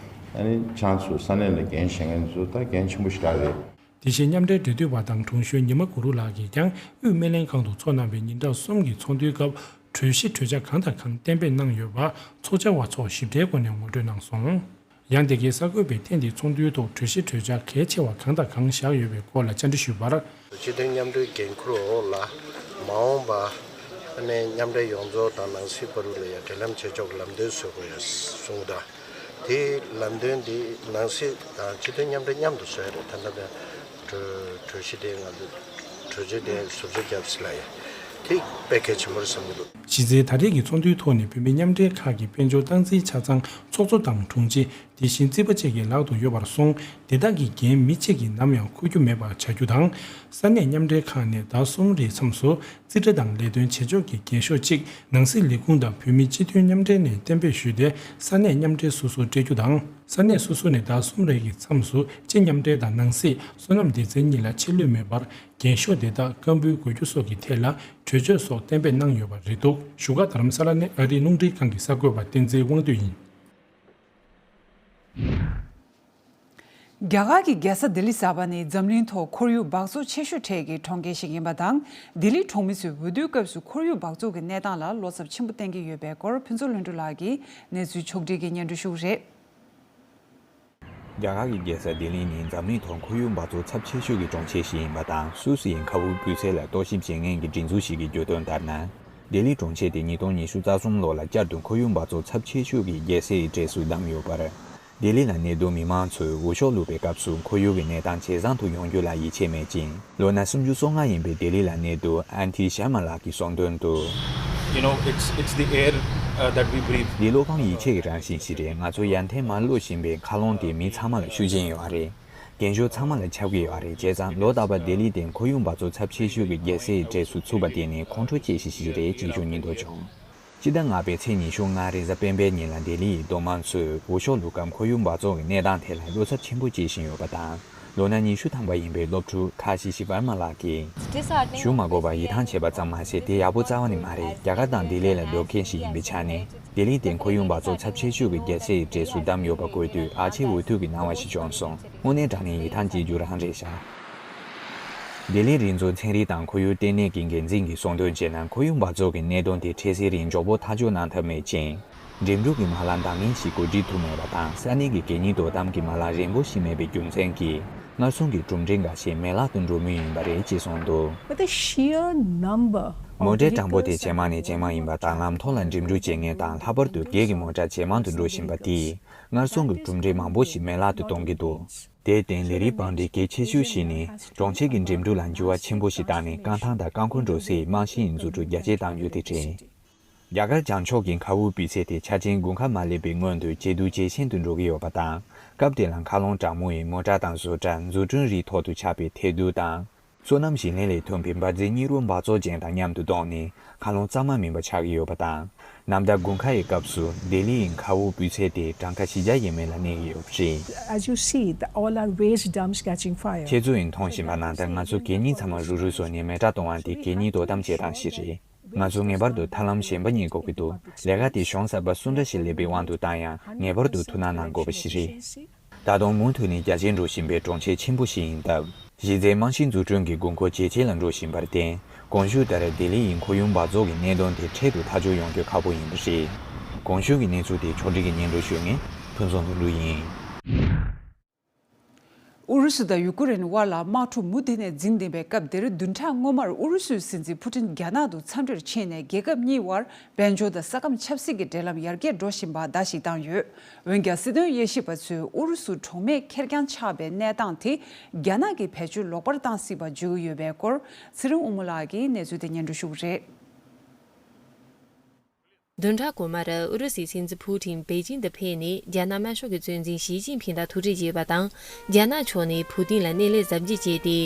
ཨ་ནི་ཁྱེད་རང་ཚོ་ས་གནས་ལ་འགན་བཞེས་མཁན་ཚོ་ད་འགན་ཆེན་པོ་ཞེ་དྲག་རེད། དེ་བཞིན་མཉམ་འབྲེལ་འབྲེལ་མཐུད་པ་དང་དྲུང་གཞོན་ཉི་མ་གུ་རུ་ལགས་ཀྱིས་ཀྱང་དབུས་སྨན་ལྷན་ཁང་དུ་ཚོགས་གནང་བའི་ཉིན་གྲངས་གསུམ་གྱི་ཚོགས་འདུའི་སྐབས་གྲོས་གཞི་གྲོས་འཆར་གང་དང་གང་གཏན་འབེབས་གནང་ཡོད་པ་ཚོགས་བཅར་བ་ཚོར་ཞིབ་ཕྲའི་སྒོ་ནས་ངོ་སྤྲོད་གནང་སོང་། ཡང་དེ་གའི་གསར་འགོད་པས་ཐེངས་འདིའི་ཚོགས་འདུའི་ཐོག་གྲོས་གཞི་གྲོས་འཆར་གལ་ཆེ་བ་གང་དང་གང་བཞག་ཡོད་པའི་སྐོར་ལ་བཅར་འདྲི་ཞུས་པར། སྤྱི་མཐུན་མཉམ་འབྲེལ་འགན་འཁུར་འོག་ལ་མ་འོངས་པ་ནས་མཉམ་འབྲེལ་ཡོངས་རྫོགས་དང་ནང་སྲིད་བར་ལ་ཡང་འབྲེལ་ལམ་བྱེད་ཕྱོགས་ལམ་སྟོན་བཟོ་དགོས་ཡ་གསུངས་དང་། དེའི་ལམ་སྟོན་འདི་ནང་སྲིད་དང་སྤྱི་མཐུན་མཉམ་འབྲེལ་མཉམ་དུ་བཟོ་ཡ་རེད། ད་ལྟ་བའི་གྲོས་གྲོས་གཞི་དེ་ང་ཚོ་གྲོས་ཆོད་དེ་ཟུར་ཟ་བརྒྱབ་ཟེར་ལ་ཡ་དེ་དཔེ་གལ་ཆེན་པོ་རེད་བསམ་གྱི་འདུག། གཞི་རྩའི་ད་རེས་ཀྱི་ཚོགས་འདུའི་ཐོག་ནས་བོད་མི་མཉམ་འབྲེལ་ཁག་གི་དཔལ་འབྱོར་སྟངས་འཛིན་ཆ་ཚང་ཚོགས་གཙོ་དང་དྲུང་ཆེ། དེ་བཞིན་རྩིས་པ་བཅས་ཀྱི་ལག་ཏུ་ཡོད་པར་སོང་། དེ་དག་གི་འགན་མི་གཅིག་གིས་ནམ་ཡང་འཁུར་རྒྱུ་མེད་པ་བྱ་རྒྱུ་དང་། ས་གནས་མཉམ་འབྲེལ་ཁག་ནས་ཟླ་གསུམ་རེའི་མཚམས་སུ་རྩིས་ཁྲ་དང་ལས་དོན་བྱེད་ཕྱོགས་ཀྱི་འགེངས་ཤོག་གཅིག་ནང་སྲིད་ལས་ཁུངས་དང་བོད་མིའི་སྤྱི་མཐུན་མཉམ་འབྲེལ་ནས་གཏན་འབེབས་ཞུས་ཏེ། ས་གནས་མཉམ་འབྲེལ་སོ་སོར་སྤྲད་རྒྱུ་དང་། ས་གནས་སོ་སོ་ནས་ཟླ་གསུམ་རེའི་མཚམས་སུ་སྤྱི་མཉམ་འབྲེལ་དང་ནང་སྲིད་བསོད་ནམས་སྡེ་ཚན་གཉིས་ལ་ཆད་ལུས་མེད་པར་འགེངས་ཤོག་དེ་དག་བཀའ་འབུལ་དགོས་རྒྱུ་སོགས་ཀྱི་ཐད་ལ་གྲོས་ཆོད་སོགས་གཏན་འབེབས་གནང་ཡོད་པ་རེད་འདུག། བཞུགས་སྒར་རྡ་རམ་ས་ལ་ནས་ཨ་རིའི་རླུང་འཕྲིན་ཁང་གི་གསར་འགོད་པ་བསྟན་འཛིན་དབང་འདུས་ཡིན། རྒྱ་གར་གྱི་རྒྱལ་ས་ལྡི་ལི་གསར་པ་ནི་འཛམ་གླིང་ཐོག་ཁོར་ཡུག་འབག་བཙོག་ཆེ་ཤོས་གྲས་ཀྱི་གྲོང་ཁྱེར་ཞིག་ཡིན་པ་དང་། ལྡི་ལིའི་གྲོང་མི་ཚོས་འོས་བསྡུའི་སྐབས་སུ་ཁོར་ཡུག་འབག་བཙོག་གི་གནས་སྟངས་ལ་བློ་འཚབ་ཆེན་པོ་བསྟན་གྱི་ཡོད་པའི་སྐོར་ཕུན་ཚོགས་ལྷུན་གྲུབ་ལགས་ཀྱིས་གནས་ཚུལ་ཕྱོགས་སྒྲིག་གིས་སྙན་སྒྲོན་ཞུ་གི་རེད། རྒྱ་གར་གྱི་རྒྱལ་ས་ལྡི་ལི་ནི་འཛམ་གླིང་ཐོག་ཁོར་ཡུག་འབག་བཙོག་ཚབས་ཆེ་ཤོས་ཀྱི་གྲོང་ཁྱེར་ཞིག་ཡིན་པ་དང་། སུད་སི་ཡི་མཁའ་དབུགས་སྤུས་ཚད་ལ་རྟོག་ཞིབ་བྱེད་མཁན་གྱི་སྒྲིག་འཛུགས་ཤིག་གིས་བརྗོད་དོན་ལྟར་ན། ལྡི་ལི་གྲོང་ཁྱེར་དེ་ཉིས་སྟོང་ཉི་ཤུ་རྩ་གསུམ་ལོ་ལ་བསྐྱར་དུ་ཁོར་ཡུག་འབག་བཙོག་ཚབས་ཆེ་ཤོས་ཀྱི་རྒྱལ་སའི་གྲས་སུ་བདམས་ཡོད་པ་རེད། ལྡི་ལི་ལ་གནས་སྡོད་མི་མང་ཚོས་འོས་ཤོག་བླུགས་པའི་སྐབས་སུ་ཁོར་ཡུག་གི་གནས་སྟངས་ཇེ་བཟང་དུ་ཡོང་རྒྱུ་ལ་ཡིད་ཆེས་མེད་ཅིང་། ལོ་ན་སུམ་ཅུ་སོ་ལྔ་ཡིན་པའི་ལྡི་ལི་ལ་གནས་སྡོད་ཨན་ཐི་ཤར་མ་ལགས་ཀྱིས་གསུངས་དོན་དུ། You know, it's, it's the air, uh, that we breathe. འདི་བློ་ཕམ་ཡིད་ཆད་ཀྱི་རང་བཞིན་ཞིག་རེད། ང་ཚོ་ཡར་འཐེན་མར་གློད་བཞིན་པའི་མཁའ་རླུང་དེ་མི་ཚང་མ་ལ་ཤུགས་རྐྱེན་ཡོད་རེད། རྒན་གཞོན་ཚང་མ་ལ་ཁྱབ་ཀྱི་ཡོད་རེད། བྱས་ཙང་ལོ་རྟག་པར་ལྡི་ལི་དེ་ཁོར་ཡུག་འབག་བཙོག་ཚབས་ཆེ་ཤོས་ཀྱི་རྒྱལ་སའི་གྲས་སུ་ཚུད་པ་དེ་ནི་ཁོང་ཁྲོ་སྐྱེ་གཞི་ཞིག་རེད་ཅེས་ཞུ་སྙིང་འདོད་བྱུང་། སྤྱི་ཟླ་ལྔ་པའི་ཚེས་ཉི་ཤུ་ལྔ་རེས་གཟའ་སྤེན་པའི་ཉིན་ལ་ལྡི་ལི་ཡི་སྡོད་དམངས་ཚོས་འོས་ཤོག་བླུགས་སྐབས་ཁོར་ཡུག་འབག་བཙོག་གི་གནས་སྟངས་ཐད་ལ་བློ་འཚབ་ཆེན་པོ་སྐྱེ་བཞིན་ཡོད་པ་དང་། ལོ་ན་ཉི་ཤུ་ཐམ་པ་ཡིན་པའི་སློབ་ཕྲུག་ཁ་ཤི་ཤི་བར་མ་ལགས་ཀྱིས། ཞུ་མ་དགོས་པར་ཡིད་ཐང་ཆད་པ་ཙམ་མ་ཟད། དེ་ཡག་པོ་རྩ་བ་ནས་མ་རེད། རྒྱ་གར་དང་ལྡི་ལི་ལ་སྡོད་མཁན་ཞིག་ཡིན་པའི་ཆ་ནས། ལྡི་ལི་དེ་ཁོར་ཡུག་འབག་བཙོག་ཚབས་ཆེ་ཤོས་ཀྱི་རྒྱལ་སའི་གྲས་སུ་བདམས་ཡོད་པ་གོ་དུས་ཨ་ཅེ་འུ་ཐུག་གི་སྣང་བ་ཞིག་བྱུང་སོང་། དངོས་གནས་དྲང་གནས་ཡིད་ཐང་ཆད་རྒྱུ་རང་རེད་ཤག་ལྡི་ལིའི་རིག་མཛོད་ཚན་རིག་དང་ཁོར་ཡུག་ལྟེ་གནས་ཀྱི་འགན་འཛིན་གྱིས་གསུངས་དོན་བྱས་ན། ཁོར་ཡུག་འབག་བཙོག་གི་གནད་དོན་དེ་འཕྲལ་སེལ་རིང་མགྱོགས་པོ་ཐག་གཅོད་གནང་ཐབས་མེད་ཅིང་། འགྲིམ་འགྲུལ་གྱི་མ་ལག་འདང་ངེས་ཤིག་གོ་སྒྲིག་ཐུབ་མེད་པ་དང་། ས་གནས་ཀྱི་གད་སྙིགས་དོ་དམ་གྱི་མ་ལག་རན་པོ་ཞིག་མེད་པའི་རྒྱུ་མཚན་གྱིས། སྔར་སོང་གི་གྲུབ་འབྲས་འགའ་ཞིག་མེད་བརླག་ཏུ་འགྲོ་མུས་ཡིན་པ་རེད་ཅེས་གསུངས་འདུག But the sheer number of མོ་ཊའི་གྲངས་འབོར་དེ་vehicles ཇེ་མང་ནས་ཇེ་མང་ཡིན་པ་དང་། ལམ་ཐོག་ལ་འགྲིམ་འགྲུལ་བྱེད་མཁན་དང་ལྷག་པར་དུ་སྒེར་གྱི་མོ་ཊ་ཇེ་མང་དུ་འགྲོ་བཞིན་པ་དེས། སྔར་སོང་གི་གྲུབ་འབྲས་མང་པོ་ཞིག་མེད་བརླག་ཏུ་གཏོང་གི་འདུག་དེར་བརྟེན་ལས་རིགས་བང་སྒྲིག་གལ་ཆེ་ཤོས་ཤིག་ནི། གྲོང་ཁྱེར་གྱི་འགྲིམ་འགྲུལ་ལ་འགྱུར་བ་ཆེན་པོ་ཞིག་བཏང་ནས། རྐང་ཐང་དང་རྐང་འཁོར་འགྲོ་སའི་རྨང་གཞིའི་འཛུགས་སྐྲུན་རྒྱ་སྐྱེད་གཏང་རྒྱུ་དེ་རེད། རྒྱ་གར་བྱང་ཕྱོགས་ཀྱི་མཁའ་དབུགས་སྤུས་ཚད་དེ་ཆ་ཆེན་དགུན་ཁ་མ་སླེབས་པའི་སྔོན་དུ་ཇེ་སྡུག་ཇེ་ཞན་དུ་འགྲོ་གི་ཡོད་པ་དང་། སྐབས་དེ་ལ་མཁའ་རླུང་གྲང་མོ་ཡིས་མོ་ཊ་དང་བཟོ་གྲྭ། འཛུགས་སྐྲུན་རིགས་ཐོག་ཏུ་ཆགས་པའི་ཐལ་རྡུལ་དང་། སོ་ནམ་ཞིང་ལས་ལས་ཐོན་པའི་འབར་རྫས་གཉིས་རོ་འབག་བཙོག་ཅན་དང་མཉམ་དུ་བསྡོངས་ནས། མཁའ་རླུང་གཙང་མ་མིན་པ་ཆགས་ཀྱི་ཡོད་པ་དང་། ནམ་ཟླ་དགུན་ཁ་ཡི་སྐབས་སུ་ལྡི་ལི་ཡི་མཁའ་དབུགས་སྤུས་ཚད་དེ་གྲངས་ཀ་བཞི་བརྒྱ་ཡས་མས་ལ་གནས་ཀྱི་ཡོད་པ་རེད། As you see, the, all our waste dumps catching fire. ཁྱེད་ཚོ་ཡིས་མཐོང་བཞིན་པ་ནང་ལྟར། ང་ཚོ་གད་སྙིགས་ཚང་མ་རུབ་རུབ་བཟོས་ནས་མེ་སྲེག་གཏོང་བ་དེ་གད་སྙིགས་དོ་དམ་བྱེད་སྟངས་ཤིག་རེད། ང་ཚོ་ངེས་པར་དུ་ཐབས་ལམ་གཞན་པ་རྙེད་དགོས་ཀྱི་འདུག་ལས་ཀ་དེ་གཞུང་གསར་པ་སུ་འདྲ་ཞིག་སླེབས་པའི་དབང་དུ་བཏང་ཡང་། ངེས་པར་དུ་ཐུགས་སྣང་གནང་དགོས་པ་ཞིག་རེད། ད་དུང་མུ་མཐུད་ནས་རྒྱ་ཆེར་འགྲོ་བཞིན་པའི་གྲོང་ཁྱེར་ཆེན་པོ་ཞིག་ཡིན་སྟབས། གཞི་རྩའི་རྨང་གཞི་འཛུགས་སྐྲུན་གྱི་དགོས་མཁོ་ཇེ་ཆེ་ལ་འགྲོ་བཞིན་པར་བརྟེན། གོང་ཞུས་ལྟར་ལྡི་ལི་ཡི་ཁོར་ཡུག་འབག་བཙོག་གི་གནད་དོན་དེ་འཕྲལ་དུ་ཐག་གཅོད་ཡོང་རྒྱུ་ཁག་པོ་ཡིན་པ་རེད། གོང་ཞུས་ཀྱི་གནས་ཚུལ་དེ་ཕྱོགས་སྒྲིག་གིས་སྙན་སྒྲོན་ཞུ་མཁན་ཕུན་ཚོགས་ལྷུན་གྲུབ་ཡིན། ཨུ་རུ་སུ་དང་ཡུ་ཀེ་རེན་དབར་ལ་དམག་འཁྲུག་མུ་མཐུད་ནས་འཛིངས་བསྡད་པའི་སྐབས་འདིར། བདུན་ཕྲག་སྔོན་མར་ཨུ་རུ་སུའི་སྲིད་འཛིན་ཕུ་ཊིན་རྒྱ་ནག་ཏུ་འཚམས་འདྲིར་ཕྱིན་ནས། རྒྱལ་ཁབ་གཉིས་དབར་དཔལ་འབྱོར་དང་ས་ཁམས་ཆབ་སྲིད་ཀྱི་འབྲེལ་ལམ་ཡར་རྒྱས་འགྲོ་བཞིན་པ་བརྡ་ཞིག་བཏང་ཡོད། འོན་ཀྱང་། སྲིད་དོན་དབྱེ་ཞིབ་པ་ཚོས་ཨུ་རུ་སུ་གྲོགས་མེད་ཁེར་རྐྱང་ཆགས་པའི་གནས་སྟངས་དེ། རྒྱ་ནག་གིས་བེད་སྤྱོད་ལོག་པར་བཏང་སྲིད་པ་བརྗོད་ཀྱི་ཡོད་པའི་སྐོར། ཚེ་རིང་དབང་མོ་ལགས་ཀྱིས་གནས་ཚུལ་དེ་སྙན་སྒྲོན་ཞུ་གི་རེད། བདུན་ཕྲག་གོང་མར་ཨུ་རུ་སུའི་སྲིད་འཛིན་ཕུའུ་ཀྲིན་པེ་ཅིང་དུ་ཕེབས་ནས། རྒྱ་ནག་དམར་ཤོག་གི་གཙོ་འཛིན་ཞི་ཅིན་ཕིང་དང་ཐུག་འཕྲད་བྱས་པ་དང་། རྒྱ་ནག་ཕྱོགས་ནས་ཕུའུ་ཏིན་ལ་སྣེ་ལེན་གཟབ་རྒྱས་བྱས་ཏེ།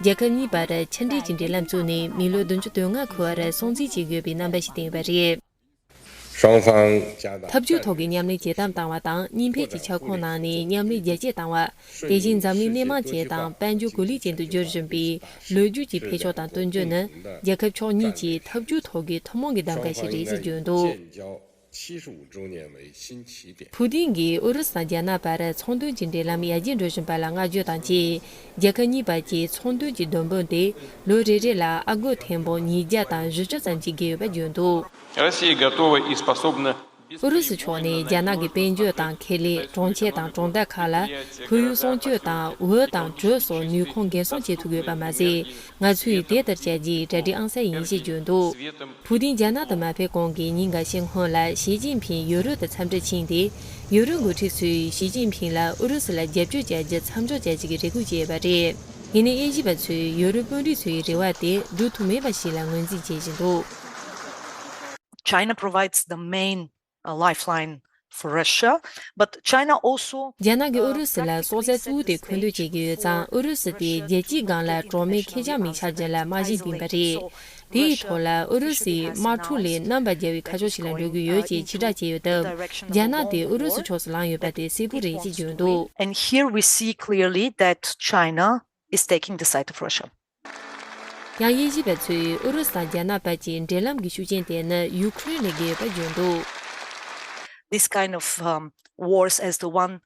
རྒྱལ་ཁབ་གཉིས་བར་མཆན་འགྲིག་གི་འབྲེལ་ལམ་བཙུགས་ནས། མི་ལོ་བདུན་ཅུ་དོན་ལྔ་འཁོར་བར་སྲུང་བརྩི་བྱེད་དགོས་པའི་རྣམ་པ་ཞིག་བསྟན་ཡོད་པ་རེད། 双方加大 འཐབ་ཇུས་ཐོག་གི་མཉམ་ལས་ཇེ་དམ་བཏང་བ་དང་། གཉིས་ཕན་གྱི་ཁྱབ་ཁོངས་ནང་ནས་མཉམ་ལས་རྒྱ་སྐྱེད་བཏང་བ། དེ་བཞིན་འཛམ་གླིང་སྣེ་མང་ཅན་དང་དཔལ་འབྱོར་གོ་ལའི་ཅན་དུ་འགྱུར་བཞིན་པའི་ལོ་རྒྱུས་ཀྱི་འཕེལ་ཕྱོགས་དང་བསྟུན་རྒྱུ་ནི། རྒྱལ་ཁབ་ཕྱོགས་གཉིས་ཀྱི་འཐབ་ཇུས་ཐོག་གི་ཐུན་མོང་གི་གདམ་ག་ཞིག་རེད་ཅེས་བརྗོད་འདུག་ཕུའུ་ཏིན་གྱིས་ཨུ་རུ་སུ་དང་རྒྱ་ནག་བར་ཚོང་དོན་གྱི་འབྲེལ་ལམ་ཡར་རྒྱས་འགྲོ་བཞིན་པ་ལ་བསྔགས་བརྗོད་དང་བཅས། རྒྱལ་ཁབ་གཉིས་བར་གྱི་ཚོང་དོན་གྱི་བསྡོམས་པོ་དེ་ལོ་རེ་རེ་ལ་ཨ་སྒོར་ཐེར་འབུམ་ཉིས་བརྒྱ་དང་བཞི་བཅུ་ཙམ་ཞིག་བརྒལ་ཡོད་པ་བརྗོད་འདུག Россия готова и способна ཨུ་རུ་སུ་ཕྱོགས་ནས་རྒྱ་ནག་གི་དཔལ་འབྱོར་དང་ཁེ་ལས། གྲོང་ཁྱེར་དང་གྲོང་རྡལ་ཁག་ལ་ཁོར་ཡུག་སྲུང་སྐྱོབ་དང་འོད་དང་དྲོད་སོགས་ནུས་ཁུངས་འགན་སྲུང་བྱེད་ཐུབ་ཡོད་པ་མ་ཟད། ང་ཚོས་དེ་ལྟར་བྱ་རྒྱུའི་གྲ་སྒྲིག་ཨང་གསར་ཡིན་ཞེས་བརྗོད་འདུག་ཕུའུ་ཏིན་རྒྱ་ནག་ཏུ་མ་ཕེབས་གོང་གི་ཉིན་འགའ་ཤས་སྔོན་ལ། ཞི་ཅིན་ཕིང་ཡུ་རོབ་ཏུ་འཚམས་འདྲིར་ཕྱིན་ཏེ། ཡུ་རོབ་འགོ་ཁྲིད་ཚོས་ཞི་ཅིན་ཕིང་ལ་ཨུ་རུ་སུ་ལ་རྒྱབ་སྐྱོར་བྱ་རྒྱུ་མཚམས་འཇོག་བྱ་རྒྱུ་གི་རེ་སྐུལ་བྱས་པ་རེད། ཡིན་ནའི་དབྱེ་ཞིབ་པ་ཚོས་ཡུ་རོབ་དཔོན་རིགས་ཚོའི་རེ་བ་དེ་འགྲུབ་ཐུབ་མེད་པ་ཞིག་ལ་ངོས་འཛིན་བྱེད་བཞིན་འདུག China provides the main, uh, lifeline for Russia, but China also རྒྱ་ནག་གིས་ཨུ་རུ་སུ་ལ་སྲོག་རྩ་གཙོ་བོ་དེ་མཁོ་འདོན་བྱེད་ཀྱི་ཡོད་ཙང་། ཨུ་རུ་སུ་དེ་རྒྱལ་སྤྱིའི་སྒང་ལ་གྲོགས་མེད་ཁེར་རྐྱང་མི་ཆགས་རྒྱུ་ལ་རྨང་གཞི་འདིང་པ་རེད། དེ་ཡི་ཐོག་ལ་ཨུ་རུ་སུའི་དམག་འཁྲུག་ལས་རྣམ་པར་རྒྱལ་བའི་ཁ་ཕྱོགས་ཤིག་ལ་འགྲོ་གི་ཡོད་ཅེས་ཕྱིར་བསྒྲགས་བྱས་ཡོད་སྟབས། རྒྱ་ནག་དེ་ཨུ་རུ་སུ་ཕྱོགས་སུ་ལངས་ཡོད་པ་དེ་གསལ་པོ་རེད་ཅེས་བརྗོད་འདུག And here we see clearly that China is taking the side of Russia. ཡང་དབྱེ་ཞིབ་པ་ཚོས་ཨུ་རུ་སུ་དང་རྒྱ་ནག་བར་གྱི་འབྲེལ་ལམ་གྱི་ཤུགས་རྐྱེན་དེ་ནི་ཡུ་ཁུ་རེན་ལས་བརྒལ་ཡོད་པ་བརྗོད་འདུག This kind of, um, wars as the one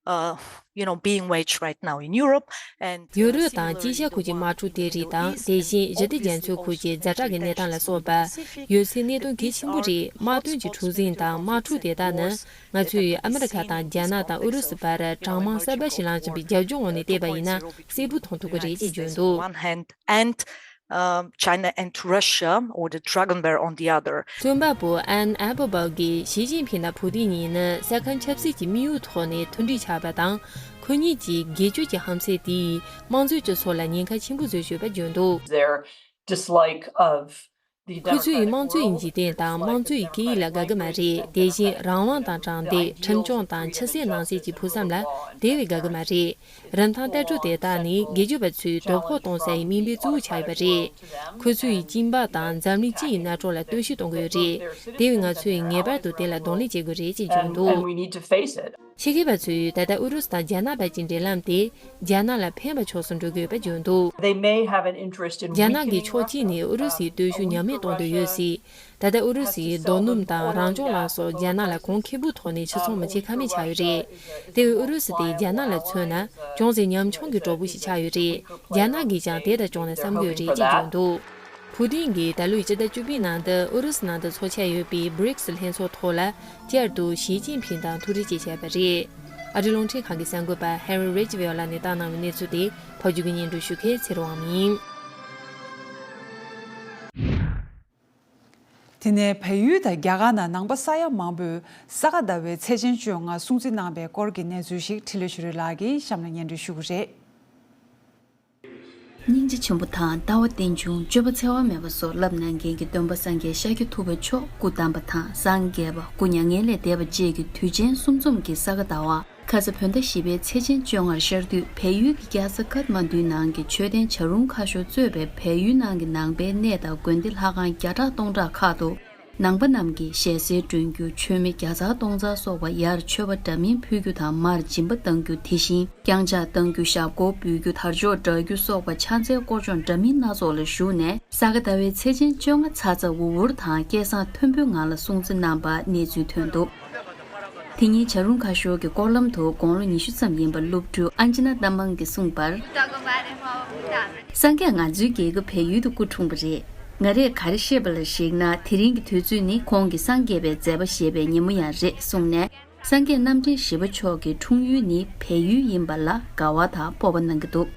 uh, you know, being waged right now in Europe. And, uh, ཡོ་རོབ་དང་དཀྱིལ་ཤར་ཁུལ་གྱི་དམག་འཁྲུག་དེ་རིགས་དང་། དེ་བཞིན་ཞི་བདེ་རྒྱ་མཚོའི་ཁུལ་གྱི་ཛ་དྲག་གི་གནས་སྟངས་ལ་སོགས་པ་ཡོད་སའི་གནད་དོན་གལ་ཆེན་པོ་རེད། དམག་དོན་གྱི་འཁྲུག་ཟིང་དང་དམག་འཁྲུག་དེ་དག་ནི། ང་ཚོས་ཨ་མི་རི་ཁ་དང་རྒྱ་ནག་དང་ཨུ་རུ་སུ་བར་གྲང་དམག་གསར་པ་ཞིག་ལངས་བཞིན་པའི་རྒྱབ་ལྗོངས་འོག་ནས་བལྟས་པ་ཡིན་ན་གསལ་པོ་མཐོང་ཐུབ་ཀྱི་རེད་ཅེས་བརྗོད་འདུག One hand, and, um, China and Russia, or the dragon bear on the other. རྩོམ་པ་པོ་ཨན་ཨ་པོ་བལ་གྱིས་ཞི་ཅིན་ཕིང་དང་ཕུ་ཏིན་གཉིས་ནི་ས་ཁམས་ཆབ་སྲིད་ཀྱི་དམིགས་ཡུལ་ཐོག་ནས་མཐུན་སྒྲིལ་ཆགས་པ་དང་། ཁོ་གཉིས་ཀྱི་སྒེར་གཅོད་ཀྱི་ཧམ་སེམས་དེས་དམངས་གཙོའི་སྤྱི་ཚོགས་ལ་ཉེན་ཁ་ཆེན་པོ་བཟོས་ཡོད་པ་བརྗོད་འདུག Their dislike of ཁོ་ཚོས་དམངས་གཙོའི་འཇིག་རྟེན་དང་དམངས་གཙོའི་སྐད་ཡིག་ལ་དགའ་གི་མ་རེད། དེ་བཞིན་རང་དབང་དང་དྲང་བདེན། ཁྲིམས་སྐྱོང་དང་ཕྱི་གསལ་ནང་གསལ་གྱི་ཕུགས་བསམ་ལ་དེ་བས་དགའ་གི་མ་རེད། རིན་ཐང་ལྟ་གྲུབ་དེ་དག་ནི་སྒེར་གཅོད་པ་ཚོས་དོ་ཕོག་གཏོང་སའི་དམིགས་འབེན་གཙོ་བོ་ཆགས་ཡོད་པ་རེད། ཁོ་ཚོས་སྐྱིན་པ་དང་འཛམ་གླིང་སྤྱི་ཡི་ནག་གྲོགས་ལ་བསྟོད་བཤུས་གཏོང་གི་ཡོད་རེད། དེ་བས་ང་ཚོས་ངེས་པར་དུ་དེ་ལ་གདོང་ལེན་བྱེད་དགོས་རེད་ཅེས་བརྗོད་འདུག And we need to face it. ཕྱི་རྒྱལ་པ་ཚོས་ད་ལྟ་ཨུ་རུ་སུ་དང་རྒྱ་ནག་བར་གྱི་འབྲེལ་ལམ་དེ་རྒྱ་ནག་ལ་ཕན་པའི་ཕྱོགས་སུ་འགྲོ་གི་ཡོད་པ་བརྗོད་འདུག They may have an interest in རྒྱ་ནག་གིས་weakening ཕྱོགས་གཅིག་ནས་ཨུ་རུ་སུའི་སྟོབས་ཤུགས་ཉམས་དམས་གཏོང་འདོད་ཡོད་སྲིད། ད་ལྟ་ཨུ་རུ་སུའི་རྡོ་སྣུམ་དང་རང་སྐྱོང་ལམ་སོགས་རྒྱ་ནག་ལ་གོང་ཁེ་པོའི་ཐོག་ནས་ཕྱིར་ཚོང་མི་བྱེད་ཁ་མེད་ཆགས་ཡོད་རེད། དེ་བས་ཨུ་རུ་སུ་དེ་རྒྱ་ནག་ལ་མཚོན་ན་ཅུང་ཟད་ཉམ་ཆུང་གི་གྲོགས་པོ་ཞིག་ཆགས་ཡོད་རེད། རྒྱ་ནག་གིས་ཀྱང་དེ་ལྟར་བྱུང་ན་བསམ་གྱི་ཡོད་རེད་ཅེས་བརྗོད་འདུག་ཕུ་ཏིན་གྱིས་ད་ལོའི་སྤྱི་ཟླ་བཅུ་པའི་ནང་དུ་ཨུ་རུ་སུ་ནང་དུ་འཚོགས་འཆར་ཡོད་པའི་བྷི་རིག་སི་ལྷན་ཚོགས་ཐོག་ལ་བསྐྱར་དུ་ཞི་ཅིན་ཕིང་དང་ཐུག་འཕྲད་བཅས་བྱས་པ་རེད། ཨ་རི་རླུང་འཕྲིན་ཁང་གི་གསར་འགོད་པ་ཧེ་རི་རེ་ཇི་ཝེལ་ལགས་ནས་བཏང་གནང་བའི་གནས་ཚུལ་དེ་ཕབ་སྒྱུར་གྱིས་སྙན་སྒྲོན་ཞུ་མཁན་ཚེ་རིང་དབང་མོ་ཡིན། དེ་ནས་བལ་ཡུལ་དང་རྒྱ་གར་ནང་ནང་པ་ས་ཡ་མང་པོས་ས་ག་ཟླ་བའི་ཚེས་ཆེན་བཅོ་ལྔ་སྲུང་བརྩི་གནང་པའི་སྐོར་གྱི་གནས་ཚུལ་ཞིག་འཕྲིན་ལས་ཆོས་སྒྲོན་ལགས་ཀྱིས་གཤམ་ལ་སྙན་སྒྲོན་ཞུ་གི་རེད། སྙིང་རྗེ་ཆེན་པོ་དང་ལྟ་བ་རྟེན་འབྱུང་སྤྱོད་པ་འཚེ་བ་མེད་པ་སོགས་བསླབ་གནང་མཁན་གྱི་སྟོན་པ་སངས་རྒྱས་ཤཱཀྱ་ཐུབ་པ་མཆོག་སྐུ་བལྟམས་པ་དང་སངས་རྒྱས་པ་སྐུ་མྱ་ངན་ལས་འདས་པ་བཅས་ཀྱི་དུས་ཆེན་གསུམ་འཛོམས་ཀྱི་ས་ག་ཟླ་བ། ཁ་ས་བོད་ཟླ་བཞི་པའི་ཚེས་ཆེན་བཅོ་ལྔར་ཤར་དུས་བལ་ཡུལ་གྱི་རྒྱལ་ས་ཀཏ་མན་ཌུའི་ནང་གི་མཆོད་རྟེན་བྱ་རུང་ཁ་ཤོར་གཙོས་པའི་བལ་ཡུལ་ནང་གི་ནང་པའི་གནས་དང་དགོན་སྡེ་ལྷ་ཁང་བརྒྱ་ཕྲག་སྟོང་ཕྲག་ཁག་ཏུ། ནང་པ་རྣམས་ཀྱིས་ཞལ་ཟས་སྒྲོན་རྒྱུ། མཆོད་མེ་བརྒྱ་ཚར་སྟོང་ཚར་སོགས་པ་ཡར་མཆོད་པ་འདྲ་མིན་ཕུལ་རྒྱུ་དང་། མར་སྦྱིན་པ་གཏང་རྒྱུ། དེ་བཞིན་བརྐྱང་ཕྱག་གཏང་རྒྱུ། ཞབས་སྐོར་འབུལ་རྒྱུ། དར་ལྕོག་སྒྲག་རྒྱུ་སོགས་པ་ཕྱག་འཚལ་སྐོར་སྦྱོང་འདྲ་མིན་སྣ་ཚོགས་ལ་ཞུགས་ནས། ས་ག་ཟླ་བའི་ཚེས་ཆེན་བཅོ་ལྔ་ཚ་ཚ་འུར་འུར་དང་སྐད་གསང་མཐོན་པོའི་ངང་ལ་སྲུང་བརྩི་གནང་པ་གནས་ཚུལ་ཐོན་འདུག་དེ་ཉིན་བྱ་རུང་ཁ་ཤོར་གྱི་སྐོར་ལམ་དུ་དགུང་ལོ་ཉི་ཤུ་ཙམ་ཡིན་པ་སློབ་ཕྲུག་ཨན་ཅི་ན་ཏ་མང་གིས་གསུངས་པར། སངས་རྒྱས་ང་ཚོའི་རྒྱལ་ཁབ་བལ་ཡུལ་དུ་སྐུ་འཁྲུངས་པ་རེད། ང་རས་ག་རེ་ཤེས་པ་ལ་གཞིགས་ན། དེ་རིང་གི་དུས་ཚོད་ནི་ཁོང་གི་སངས་རྒྱས་པའི་མཛད་པ་བཞེས་པའི་ཉིན་མོ་ཡང་རེད་གསུངས་ནས། སངས་རྒྱས་རྣམ་འདྲེན་བཞི་པ་མཆོག་གི་འཁྲུངས་ཡུལ་ནི་བལ་ཡུལ་ཡིན་པ་ལ་དགའ་བ་དང་སྤོབས་པ་གནང་གི་འདུག་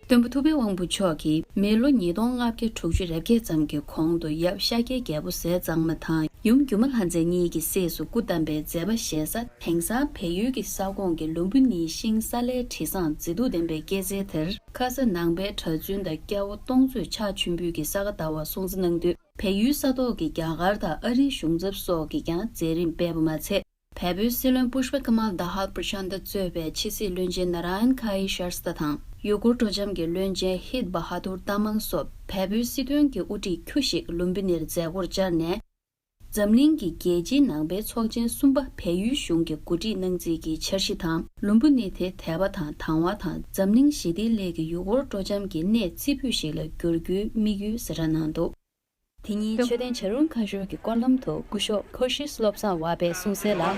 སྟོན་པ་ཐུབ་པའི་དབང་པོ་མཆོག་གིས་མི་ལོ་ཉིས་སྟོང་ལྔ་བརྒྱ་དྲུག་ཅུ་རེ་བརྒྱད་ཙམ་གྱི་གོང་དུ་ཡབ་ཤཱཀྱའི་རྒྱལ་པོ་ཟས་གཙང་མ་དང་ཡུམ་སྒྱུ་མ་ལྷ་མཛེས་གཉིས་ཀྱི་སྲས་སུ་སྐུ་བལྟམས་པའི་མཛད་པ་བཞེས་ས། དེང་སང་བལ་ཡུལ་གྱི་ས་ཁོངས་ཀྱི་ལུམ་བི་ནིའི་ཤིང་ས་ལའི་དྲི་བཟང་མཛེས་སྡུག་ལྡན་པའི་སྐྱེད་ཚལ་དེར། ཁ་ས་ནང་པའི་གྲྭ་བཙུན་དང་སྐྱ་བོ་སྟོང་ཚོས་ཕྱག་མཆོད་འབུལ་གྱིས་ས་ག་ཟླ་བ་སྲུང་བརྩི་གནང་དུས། བལ་ཡུལ་ས་ཐོག་གི་རྒྱ་གར་དང་ཨ་རིའི་གཞུང་ཚབ་སོགས་ཀྱིས་ཀྱང་མཛད་རིམ་སྤེལ་བ་མ་ཚད། བལ་པོའི་སྲིད་བློན་པུཤ་པ་ཀ་མལ་དཱ་ཧལ་པྲ་ཆན་དཱ་གཙོས་པའི་ཕྱི་སྲིད་བློན་ཆེན་ན་ར་ཡན་ཁ་ཡི་ཤར་སྟ་དང་། ཡུ་གུར་སྤྲོ་འཆམ་གྱི་བློན་ཆེན་ཧིད་བྷ་ཧ་དུར་ཏ་མང་སོགས་བལ་པོའི་སྲིད་དོན་གྱི་དབུ་ཁྲིད་ཁྱུ་ཞིག་ལུམ་བི་ནིར་མཛད་སྒོར་བཅར་ནས། འཛམ་གླིང་གི་རྒྱལ་སྤྱིའི་ནང་པའི་ཚོགས་ཆེན་གསུམ་པ་བལ་ཡུལ་གཞུང་གིས་གོ་སྒྲིག་གནང་མཛད་ཀྱི་འཆར་གཞི་དང་། ལུམ་བི་ནི་དེ་དད་པ་དང་དང་བ་དང་འཛམ་གླིང་ཞི་བདེའི་སླད་ཀྱི་ཡུ་གུར་སྤྲོ་འཆམ་གྱི་གནས་རྩེ་ཕུད་ཞིག་ལ་བསྒྱུར་རྒྱུའི་དམིགས་ཡུལ་གསལ་བསྒྲགས་གནང་འདུག་དེ་ཉིན་མཆོད་རྟེན་བྱ་རུང་ཁ་ཤོར་གྱི་སྐོར་ལམ་དུ་སྐུ་ཞབས་ཁོ་ཤིས་བློ་བཟང་བྷ་པས་གསུངས་གསལ་ལ།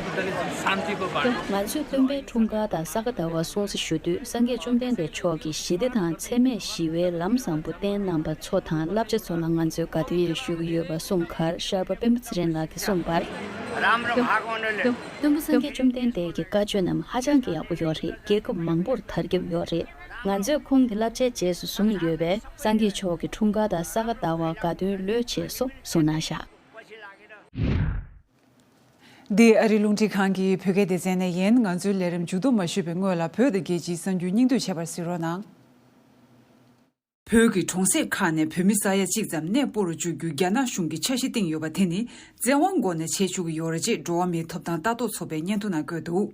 ང་ཚོས་སྟོན་པའི་འཁྲུངས་སྐར་དང་ས་ག་ཟླ་བ་སྲུང་བརྩི་ཞུ་དུས། སངས་རྒྱས་བཅོམ་ལྡན་འདས་མཆོག་གིས་ཞི་བདེ་དང་འཚེ་མེད་ཞི་བའི་ལམ་བཟང་པོ་བསྟན་གནང་པ་ཚོ་དང་བསླབ་བྱ་ཚོ་ལ་ང་ཚོས་དགའ་སྟོན་ཡང་ཞུ་གི་ཡོད་པ་གསུངས་ཁར། ཤར་པ་སྤེན་པ་ཚེ་རིང་ལགས་ཀྱིས་གསུངས་པར། སྟོན་པ་སངས་རྒྱས་བཅོམ་ལྡན་འདས་ཀྱི་བཀའ་ཆོས་རྣམས་ཧ་ཅང་གི་ཡག་པོ་ཡོད་རེད། རྒྱལ་ཁབ་མང་པོར་དར་ཁྱབ་ཡོད་རེད། ང་ཚོས་ཁོང་གི་བསླབ་བྱའི་རྗེས་སུ་བཟུང་ཡོད་པས། སངས་རྒྱས་མཆོག་གི་འཁྲུངས་སྐར་དང་ས་ག་ཟླ་བར་དགའ་སྟོན་ལོས་བྱེད་སོ་གསུངས་གནང་བཞག་འདི་ཨ་རིའི་རླུང་འཕྲིན་ཁང་གི་བོད་སྐད་སྡེ་ཚན་ནས་ཡིན། ང་ཚོའི་ལས་རིམ་མཇུག་བསྡོམས་མ་ཞུས་པའི་སྔོན་ལ། བོད་དང་རྒྱལ་སྤྱིའི་གསར་འགྱུར་སྙིང་བསྡུས་བྱས་པར་གཟིགས་རོགས་གནང་། བོད་ཀྱི་གྲོང་གསེབ་ཁག་ནས་བོད་མི་ས་ཡ་གཅིག་ཙམ་གནས་སྤོ་རུ་འཇུག་རྒྱུ་རྒྱ་ནག་གཞུང་གིས་འཆར་གཞི་བཏིང་ཡོད་པ་དེ་ནི་བཙན་དབང་སྒོ་ནས་བྱེད་བཅུག་གི་ཡོད་རེད་ཅེས་འགྲོ་བ་མིའི་ཐོབ་ཐང་ལྟ་རྟོག་ཚོགས་པའི་སྙན་ཐོ་ནང་བཀོད་འདུག་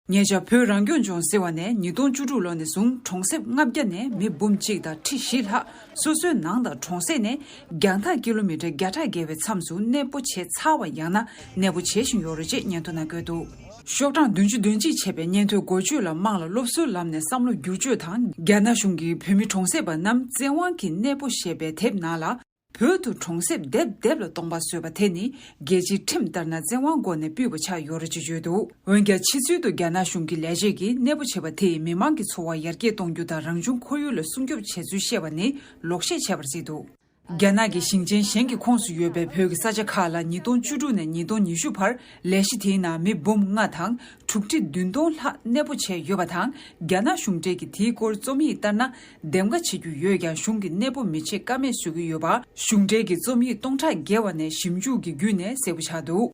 ཉེ་ཆར་བོད་རང་སྐྱོང་ལྗོངས་ཟེར་བ་ནས་ཉིས་སྟོང་བཅུ་དྲུག་ལོ་ནས་བཟུང་གྲོང་གསེབ་ལྔ་བརྒྱ་ནས་མི་འབུམ་གཅིག་དང་ཁྲི་བཞི་ལྷག་སོ་སོའི་ནང་དང་གྲོང་གསེབ་ནས་རྒྱང་ཐག་ཀི་ལོ་མི་ཊར་བརྒྱ་ཕྲག་བརྒལ་བའི་མཚམས་སུ་གནས་སྤོ་བྱས་ཚར་བ་ཡང་ན་གནས་སྤོ་བྱེད་བཞིན་ཡོད་རེད་ཅེས་སྙན་ཐོ་ནང་བཀོད་འདུག་ཤོག་གྲངས་བདུན་ཅུ་དོན་གཅིག་བྱས་པའི་སྙན་ཐོའི་འགོ་བརྗོད་ལ། དམངས་ལ་སློབ་གསོའི་ལམ་ནས་བསམ་བློ་བསྒྱུར་བཅོས་དང་། རྒྱ་ནག་གཞུང་གིས་བོད་མི་གྲོང་གསེབ་པ་རྣམས་བཙན་དབང་གིས་གནས་སྤོ་ཞེས་པའི་དེབ་ནང་ལ། བོད་དུ་གྲོང་གསེབ་སྡེབ་སྡེབ་ལ་སྟོང་པ་བཟོས་པ་དེ་ནི་རྒྱལ་སྤྱིའི་ཁྲིམས་ལྟར་ན་བཙན་དབང་སྒོ་ནས་སྤུད་པ་ཆགས་ཡོད་རེད་ཅེས་བརྗོད་འདུག་འོན་ཀྱང་ཕྱི་ཚུལ་དུ་རྒྱ་ནག་གཞུང་གི་ལས་བྱེད་ཀྱིས་གནས་སྤོ་བྱས་པ་དེས་མི་མང་གི་འཚོ་བ་ཡར་རྒྱས་གཏོང་རྒྱུ་དང་རང་བྱུང་ཁོར་ཡུག་ལ་སྲུང་སྐྱོབ་བྱས་ཚུལ་བཤད་པ་ནི་ལོག་བཤད་བྱས་པར་བརྩིས་འདུག་རྒྱ་ནག་གི་ཞིང་ཆེན་གཞན་གྱི་ཁོངས་སུ་ཡོད་པའི་བོད་ཀྱི་ས་ཆ་ཁག་ལ་ཉིས་སྟོང་བཅུ་དྲུག་ནས་ཉིས་སྟོང་ཉི་ཤུ་བར་ལས་གཞི་དེའི་ནང་མི་འབུམ་ལྔ་དང་དྲུག་ཁྲི་བདུན་སྟོང་ལྷག་གནས་སྤོ་བྱས་ཡོད་པ་དང་། རྒྱ་ནག་གཞུང་འབྲེལ་གྱིས་དེའི་སྐོར་རྩོམ་ཡིག་ལྟར་ན། འདེམས་ཀ་བྱེད་རྒྱུ་ཡོད་ཀྱང་གཞུང་གིས་གནས་སྤོ་མི་བྱེད་ཀ་མེད་བཟོ་གི་ཡོད་པ། གཞུང་འབྲེལ་གྱི་རྩོམ་ཡིག་སྟོང་ཕྲག་བརྒལ་བ་ནས་ཞིབ་འཇུག་གི་བརྒྱུད་ནས་གསལ་པོ་ཆགས་འདུག་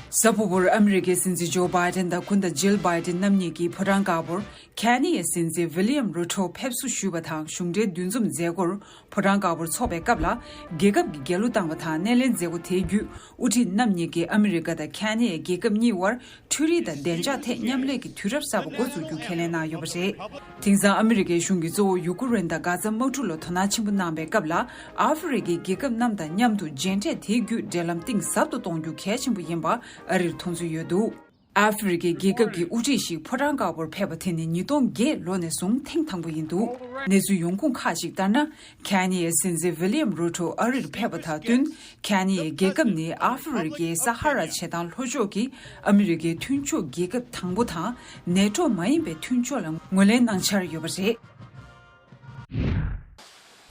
གཟའ་ཕུར་བུར་ཨ་མི་རི་ཀའི་སྲིད་འཛིན་ཇོ་བྷའི་ཏན་དང་སྐུ་ཟླ་ཇིལ་བྷའི་ཏན་རྣམ་གཉིས་ཀྱིས་ཕོ་བྲང་དཀར་པོར་ཁེ་ནི་ཡའི་སྲིད་འཛིན་ཝི་ལི་ཡམ་རུ་ཐོ་ཕེབས་བསུ་ཞུས་པ་དང་། གཞུང་འབྲེལ་འདུ་འཛོམས་མཛད་སྒོར་ཕོ་བྲང་དཀར་པོར་འཚོགས་པའི་སྐབས་ལ། རྒྱལ་ཁབ་ཀྱི་རྒྱལ་གླུ་བཏང་བ་དང་སྣེ་ལེན་མཛད་སྒོ་དེའི་བརྒྱུད། དབུ་ཁྲིད་རྣམ་གཉིས་ཀྱིས་ཨ་མི་རི་ཀ་དང་ཁེ་ནི་ཡའི་རྒྱལ་ཁབ་གཉིས་དབར་འཕྲུལ་རིག་དང་བདེ་འཇགས་ཐད་མཉམ་ལས་ཀྱི་དུས་རབས་གསར་པ་འགོ་འཛུགས་རྒྱུ་ཁས་ལེན་གནང་ཡོད་པ་རེད། དེང་སང་ཨ་མི་རི་ཀའི་གཞུང་གིས་གཙོ་བོ་ཡུ་ཀེ་རེན་དང་གྷ་ཛ་དམག་འཁྲུག་ལ་དོ་སྣང་ཆེན་པོ་གནང་བའི་སྐབས་ལ། ཨ་ཧྥེ་རི་ཁའི་རྒྱལ་ཁབ་རྣམས་དང་མཉམ་དུ་མཇལ་འཕྲད་དེའི་བརྒྱུད་འབྲེལ་ལམ་གཏིང་ཟབ་ཏུ་གཏོང་རྒྱུ་གལ་ཆེན་པོ་ཡིན་པ་ཨ་རིར་མཐོང་ཚུལ་ཡོད་འདུག་ཨ་ཧྥེ་རི་ཁའི་རྒྱལ་ཁབ་ཀྱི་དབུ་ཁྲིད་ཞིག་ཕོ་བྲང་དཀར་པོར་ཕེབས་པ་དེ་ནི་ཉིས་སྟོང་བརྒྱད་ལོ་ནས་བཟུང་ཐེངས་དང་པོ་ཡིན་འདུག་གནས་ཚུལ་ཡོང་ཁུངས་ཁག་ཅིག་ལྟར་ན། ཁེ་ནི་ཡའི་སྲིད་འཛིན་ཝི་ལི་ཡམ་རུ་ཐོ་ཨ་རིར་ཕེབས་པ་དང་བསྟུན། ཁེ་ནི་ཡའི་རྒྱལ་ཁབ་ནི་ཨ་ཧྥེ་རི་ཁའི་ས་ཧ་ར་བྱེ་ཐང་ལྷོ་ཕྱོགས་ཀྱི་ཨ་མི་རི་ཀའི་མཐུན་ཕྱོགས་རྒྱལ་ཁབ་དང་པོ་དང་། ནེ་ཊོ་མ་ཡིན་པའི་མཐུན་ཕྱོགས་ལ་ངོས་ལེན་གནང་འཆར་ཡོད་པ་རེད།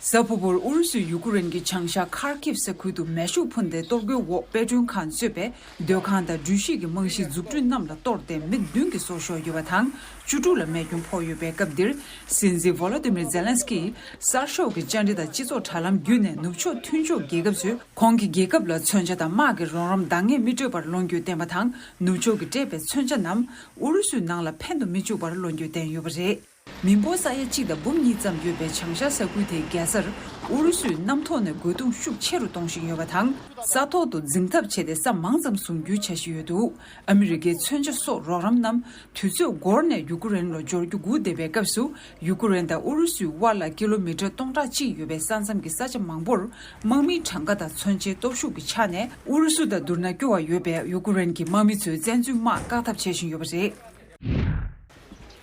གཟའ་ཕུར་བུར་ཨུ་རུ་སུས་ཡུ་ཀེ་རེན་གྱི་བྱང་ཤར་ཁར་ཀིབ་ས་ཁུལ་དུ་མེ་ཤུགས་འཕུར་མདའི་གཏོར་རྒོལ་འོག་དཔེ་སྐྲུན་ཁང་གཙོས་པའི་སྡོད་ཁང་དང་འགྲུལ་བཞུད་ཀྱི་རྨང་གཞི་འཛུགས་སྐྲུན་རྣམས་ལ་གཏོར་ཏེ་མི་བདུན་གྱིས་སྲོག་ཤོར་ཡོད་པ་དང་། བཅུ་དྲུག་ལ་རྨས་སྐྱོན་ཕོག་ཡོད་པའི་སྐབས་འདིར། སྲིད་འཛིན་ཝོ་ལོ་ཏི་མིར་ཛེ་ལན་སི་ཀིས་གསར་ཤོག་གི་བཅར་འདྲི་དང་སྤྱི་ཚོགས་དྲ་ལམ་བརྒྱུད་ནས་ནུབ་ཕྱོགས་མཐུན་ཕྱོགས་རྒྱལ་ཁབ་ཚོས་ཁོང་གི་རྒྱལ་ཁབ་ལ་མཚོན་ཆ་དང་དམག་གི་རོགས་རམ་འདང་ངེས་མི་སྤྲོད་པར་ལོ་འགྱོད་བསྟན་པ་དང་། ནུབ་ཕྱོགས་ཀྱིས་སྤྲད་པའི་མཚོན་ཆ་རྣམས་ཨུ་རུ་སུའི་ནང་ལ་ཕན་དུ་མི་བཅུག་པར་ལོ་འགྱོད་བསྟན་ཡོད་པ་རེད། མི་འབོར་ས་ཡ་གཅིག་དང་འབུམ་གཉིས་ཙམ་ཡོད་པའི་བྱང་ཤར་ས་ཁུལ་དེའི་རྒྱལ་སར་ཨུ་རུ་སུས་གནམ་ཐོག་ནས་རྒོལ་རྡུང་ཤུགས་ཆེ་རུ་གཏོང་བཞིན་ཡོད་པ་དང་། ས་ཐོག་ཏུ་འཛིང་ཐབས་བྱས་ཏེ་ས་མང་ཙམ་བཟུང་རྒྱུའི་འཆར་གཞི་ཡོད་འདུག་ཨ་མི་རི་ཀའི་མཚོན་ཆ་སོགས་རོགས་རམ་རྣམས་དུས་ཚོད་འགོར་ནས་ཡུ་ཀེ་རེན་ལ་འབྱོར་རྒྱུ་སྒུག་བསྡད་པའི་སྐབས་སུ། ཡུ་ཀེ་རེན་དང་ཨུ་རུ་སུའི་དབར་ལ་ཀི་ལོ་མི་ཊར་སྟོང་ཕྲག་གཅིག་ཡོད་པའི་ས་མཚམས་ཀྱི་ས་ཆ་མང་པོར་དམག་མིའི་གྲངས་ཀ་དང་མཚོན་ཆའི་སྟོབས་ཤུགས་ཀྱི་ཆ་ནས་ཨུ་རུ་སུ་དང་བསྡུར་ན་སྐྱོ་བ་ཡོད་པས། ཡུ་ཀེ་རེན་གྱི་དམག་མི་ཚོས་བཙན་འཛུལ་དམག་བཀག་ཐབས་བྱེད་བཞིན་ཡོད་པ་རེད།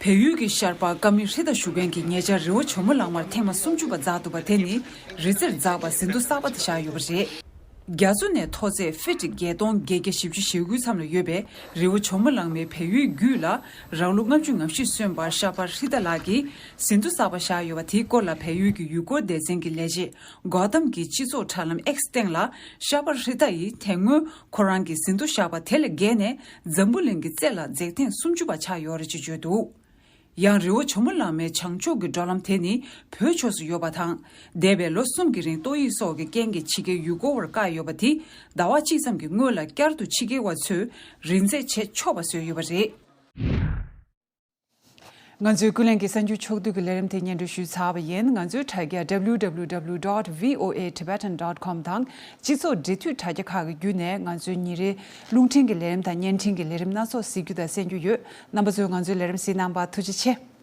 བལ་ཡུལ་གྱི་ཤར་པ་ཀ་མི་ཧྲི་ཏ་བཞུགས་མཁན་གྱི་ཉེ་ཆར་རི་བོ་ཇོ་མོ་གླང་མར་ཐེངས་མ་སུམ་ཅུ་པ་འཛེགས་འདུག་པ་དེ་ནི་རི་རྩེར་འཛེགས་པ་ཟིན་ཐོ་གསར་པ་དེ་བཞག་ཡོད་པ་རེད། རྒྱ་མཚོ་ནས་མཐོ་ཚད་ཧྥིཊ་བརྒྱད་སྟོང་བརྒྱད་བརྒྱ་བཞི་བཅུ་ཞེ་དགུ་མཚམས་ལ་ཡོད་པའི་རི་བོ་ཇོ་མོ་གླང་མའི་བལ་ཡུལ་རྒྱུད་ལ། རང་ལོ་ལྔ་བཅུ་ང་བཞི་སོན་པ་ཤར་པ་ཧྲི་ཏ་ལགས་ཀྱིས་ཟིན་ཐོ་གསར་པ་བཞག་ཡོད་པ་དེའི་སྐོར་ལ། བལ་ཡུལ་གྱི་ཡུལ་སྐོར་སྡེ་ཚན་གྱི་ལས་བྱེད་གོ་ཏམ་གྱིས་སྤྱི་ཚོགས་དྲ་ལམ་ཨེགས་སྟེང་ལ། ཤར་པ་ཧྲི་ཏ་ཡིས་དེ་སྔོན་ཁོ་རང་གི་ཟིན་ཐོ་བཞག་པ་དེ་ལས་བརྒལ་ནས་འཛམ་བུ་གླིང་གི་རྩེ་ལ་འཛེགས་ཐེངས་སུམ་ཅུ་པ་ཆགས་ཡོད་རེད་ཅེས་བརྗོད་འདུག་ཡང་རི་བོ་ཇོ་མོ་གླང་མའི་བྱང་ཕྱོགས་ཀྱི་འགྲོ་ལམ་དེ་ནི་བོད་ཕྱོགས་སུ་ཡོད་པ་དང་། འདས་པའི་ལོ་གསུམ་གྱི་རིང་ཏོག་དབྱིབས་སོགས་ཀྱི་རྐྱེན་གྱིས་ཕྱི་རྒྱལ་ཡུལ་སྐོར་བར་བཀག་ཡོད་པ་དེ། ཟླ་བ་གཅིག་ཙམ་གྱི་སྔོན་ལ་བསྐྱར་དུ་ཕྱི་རྒྱལ་བ་ཚོས་རི་འཛེག་བྱེད་ཆོག་པ་བཟོས་ཡོད་པ་རེད། ང་ཚོའི་ཀུན་གླེང་གི་གསར་འགྱུར་ཕྱོགས་བསྡུས་ཀྱི་ལས་རིམ་དེ་སྙན་སྒྲོན་ཞུས་ཚར་བ་ཡིན། ང་ཚོའི་དྲ་རྒྱ་W W W dot V O A Tibetan dot com དང་། སྤྱི་ཚོགས་འབྲེལ་མཐུད་དྲ་རྒྱ་ཁག་གི་བརྒྱུད་ནས་ང་ཚོའི་ཉིན་རེའི་རླུང་འཕྲིན་གྱི་ལས་རིམ་དང་བརྙན་འཕྲིན་གྱི་ལས་རིམ་སྣ་ཚོགས་གཟིགས་རྒྱུ་དང་གསན་རྒྱུ་ཡོད། རྣམ་པ་ཚོས་ང་ཚོའི་ལས་རིམ་གཟིགས་གནང་བར་ཐུགས་རྗེ་ཆེ།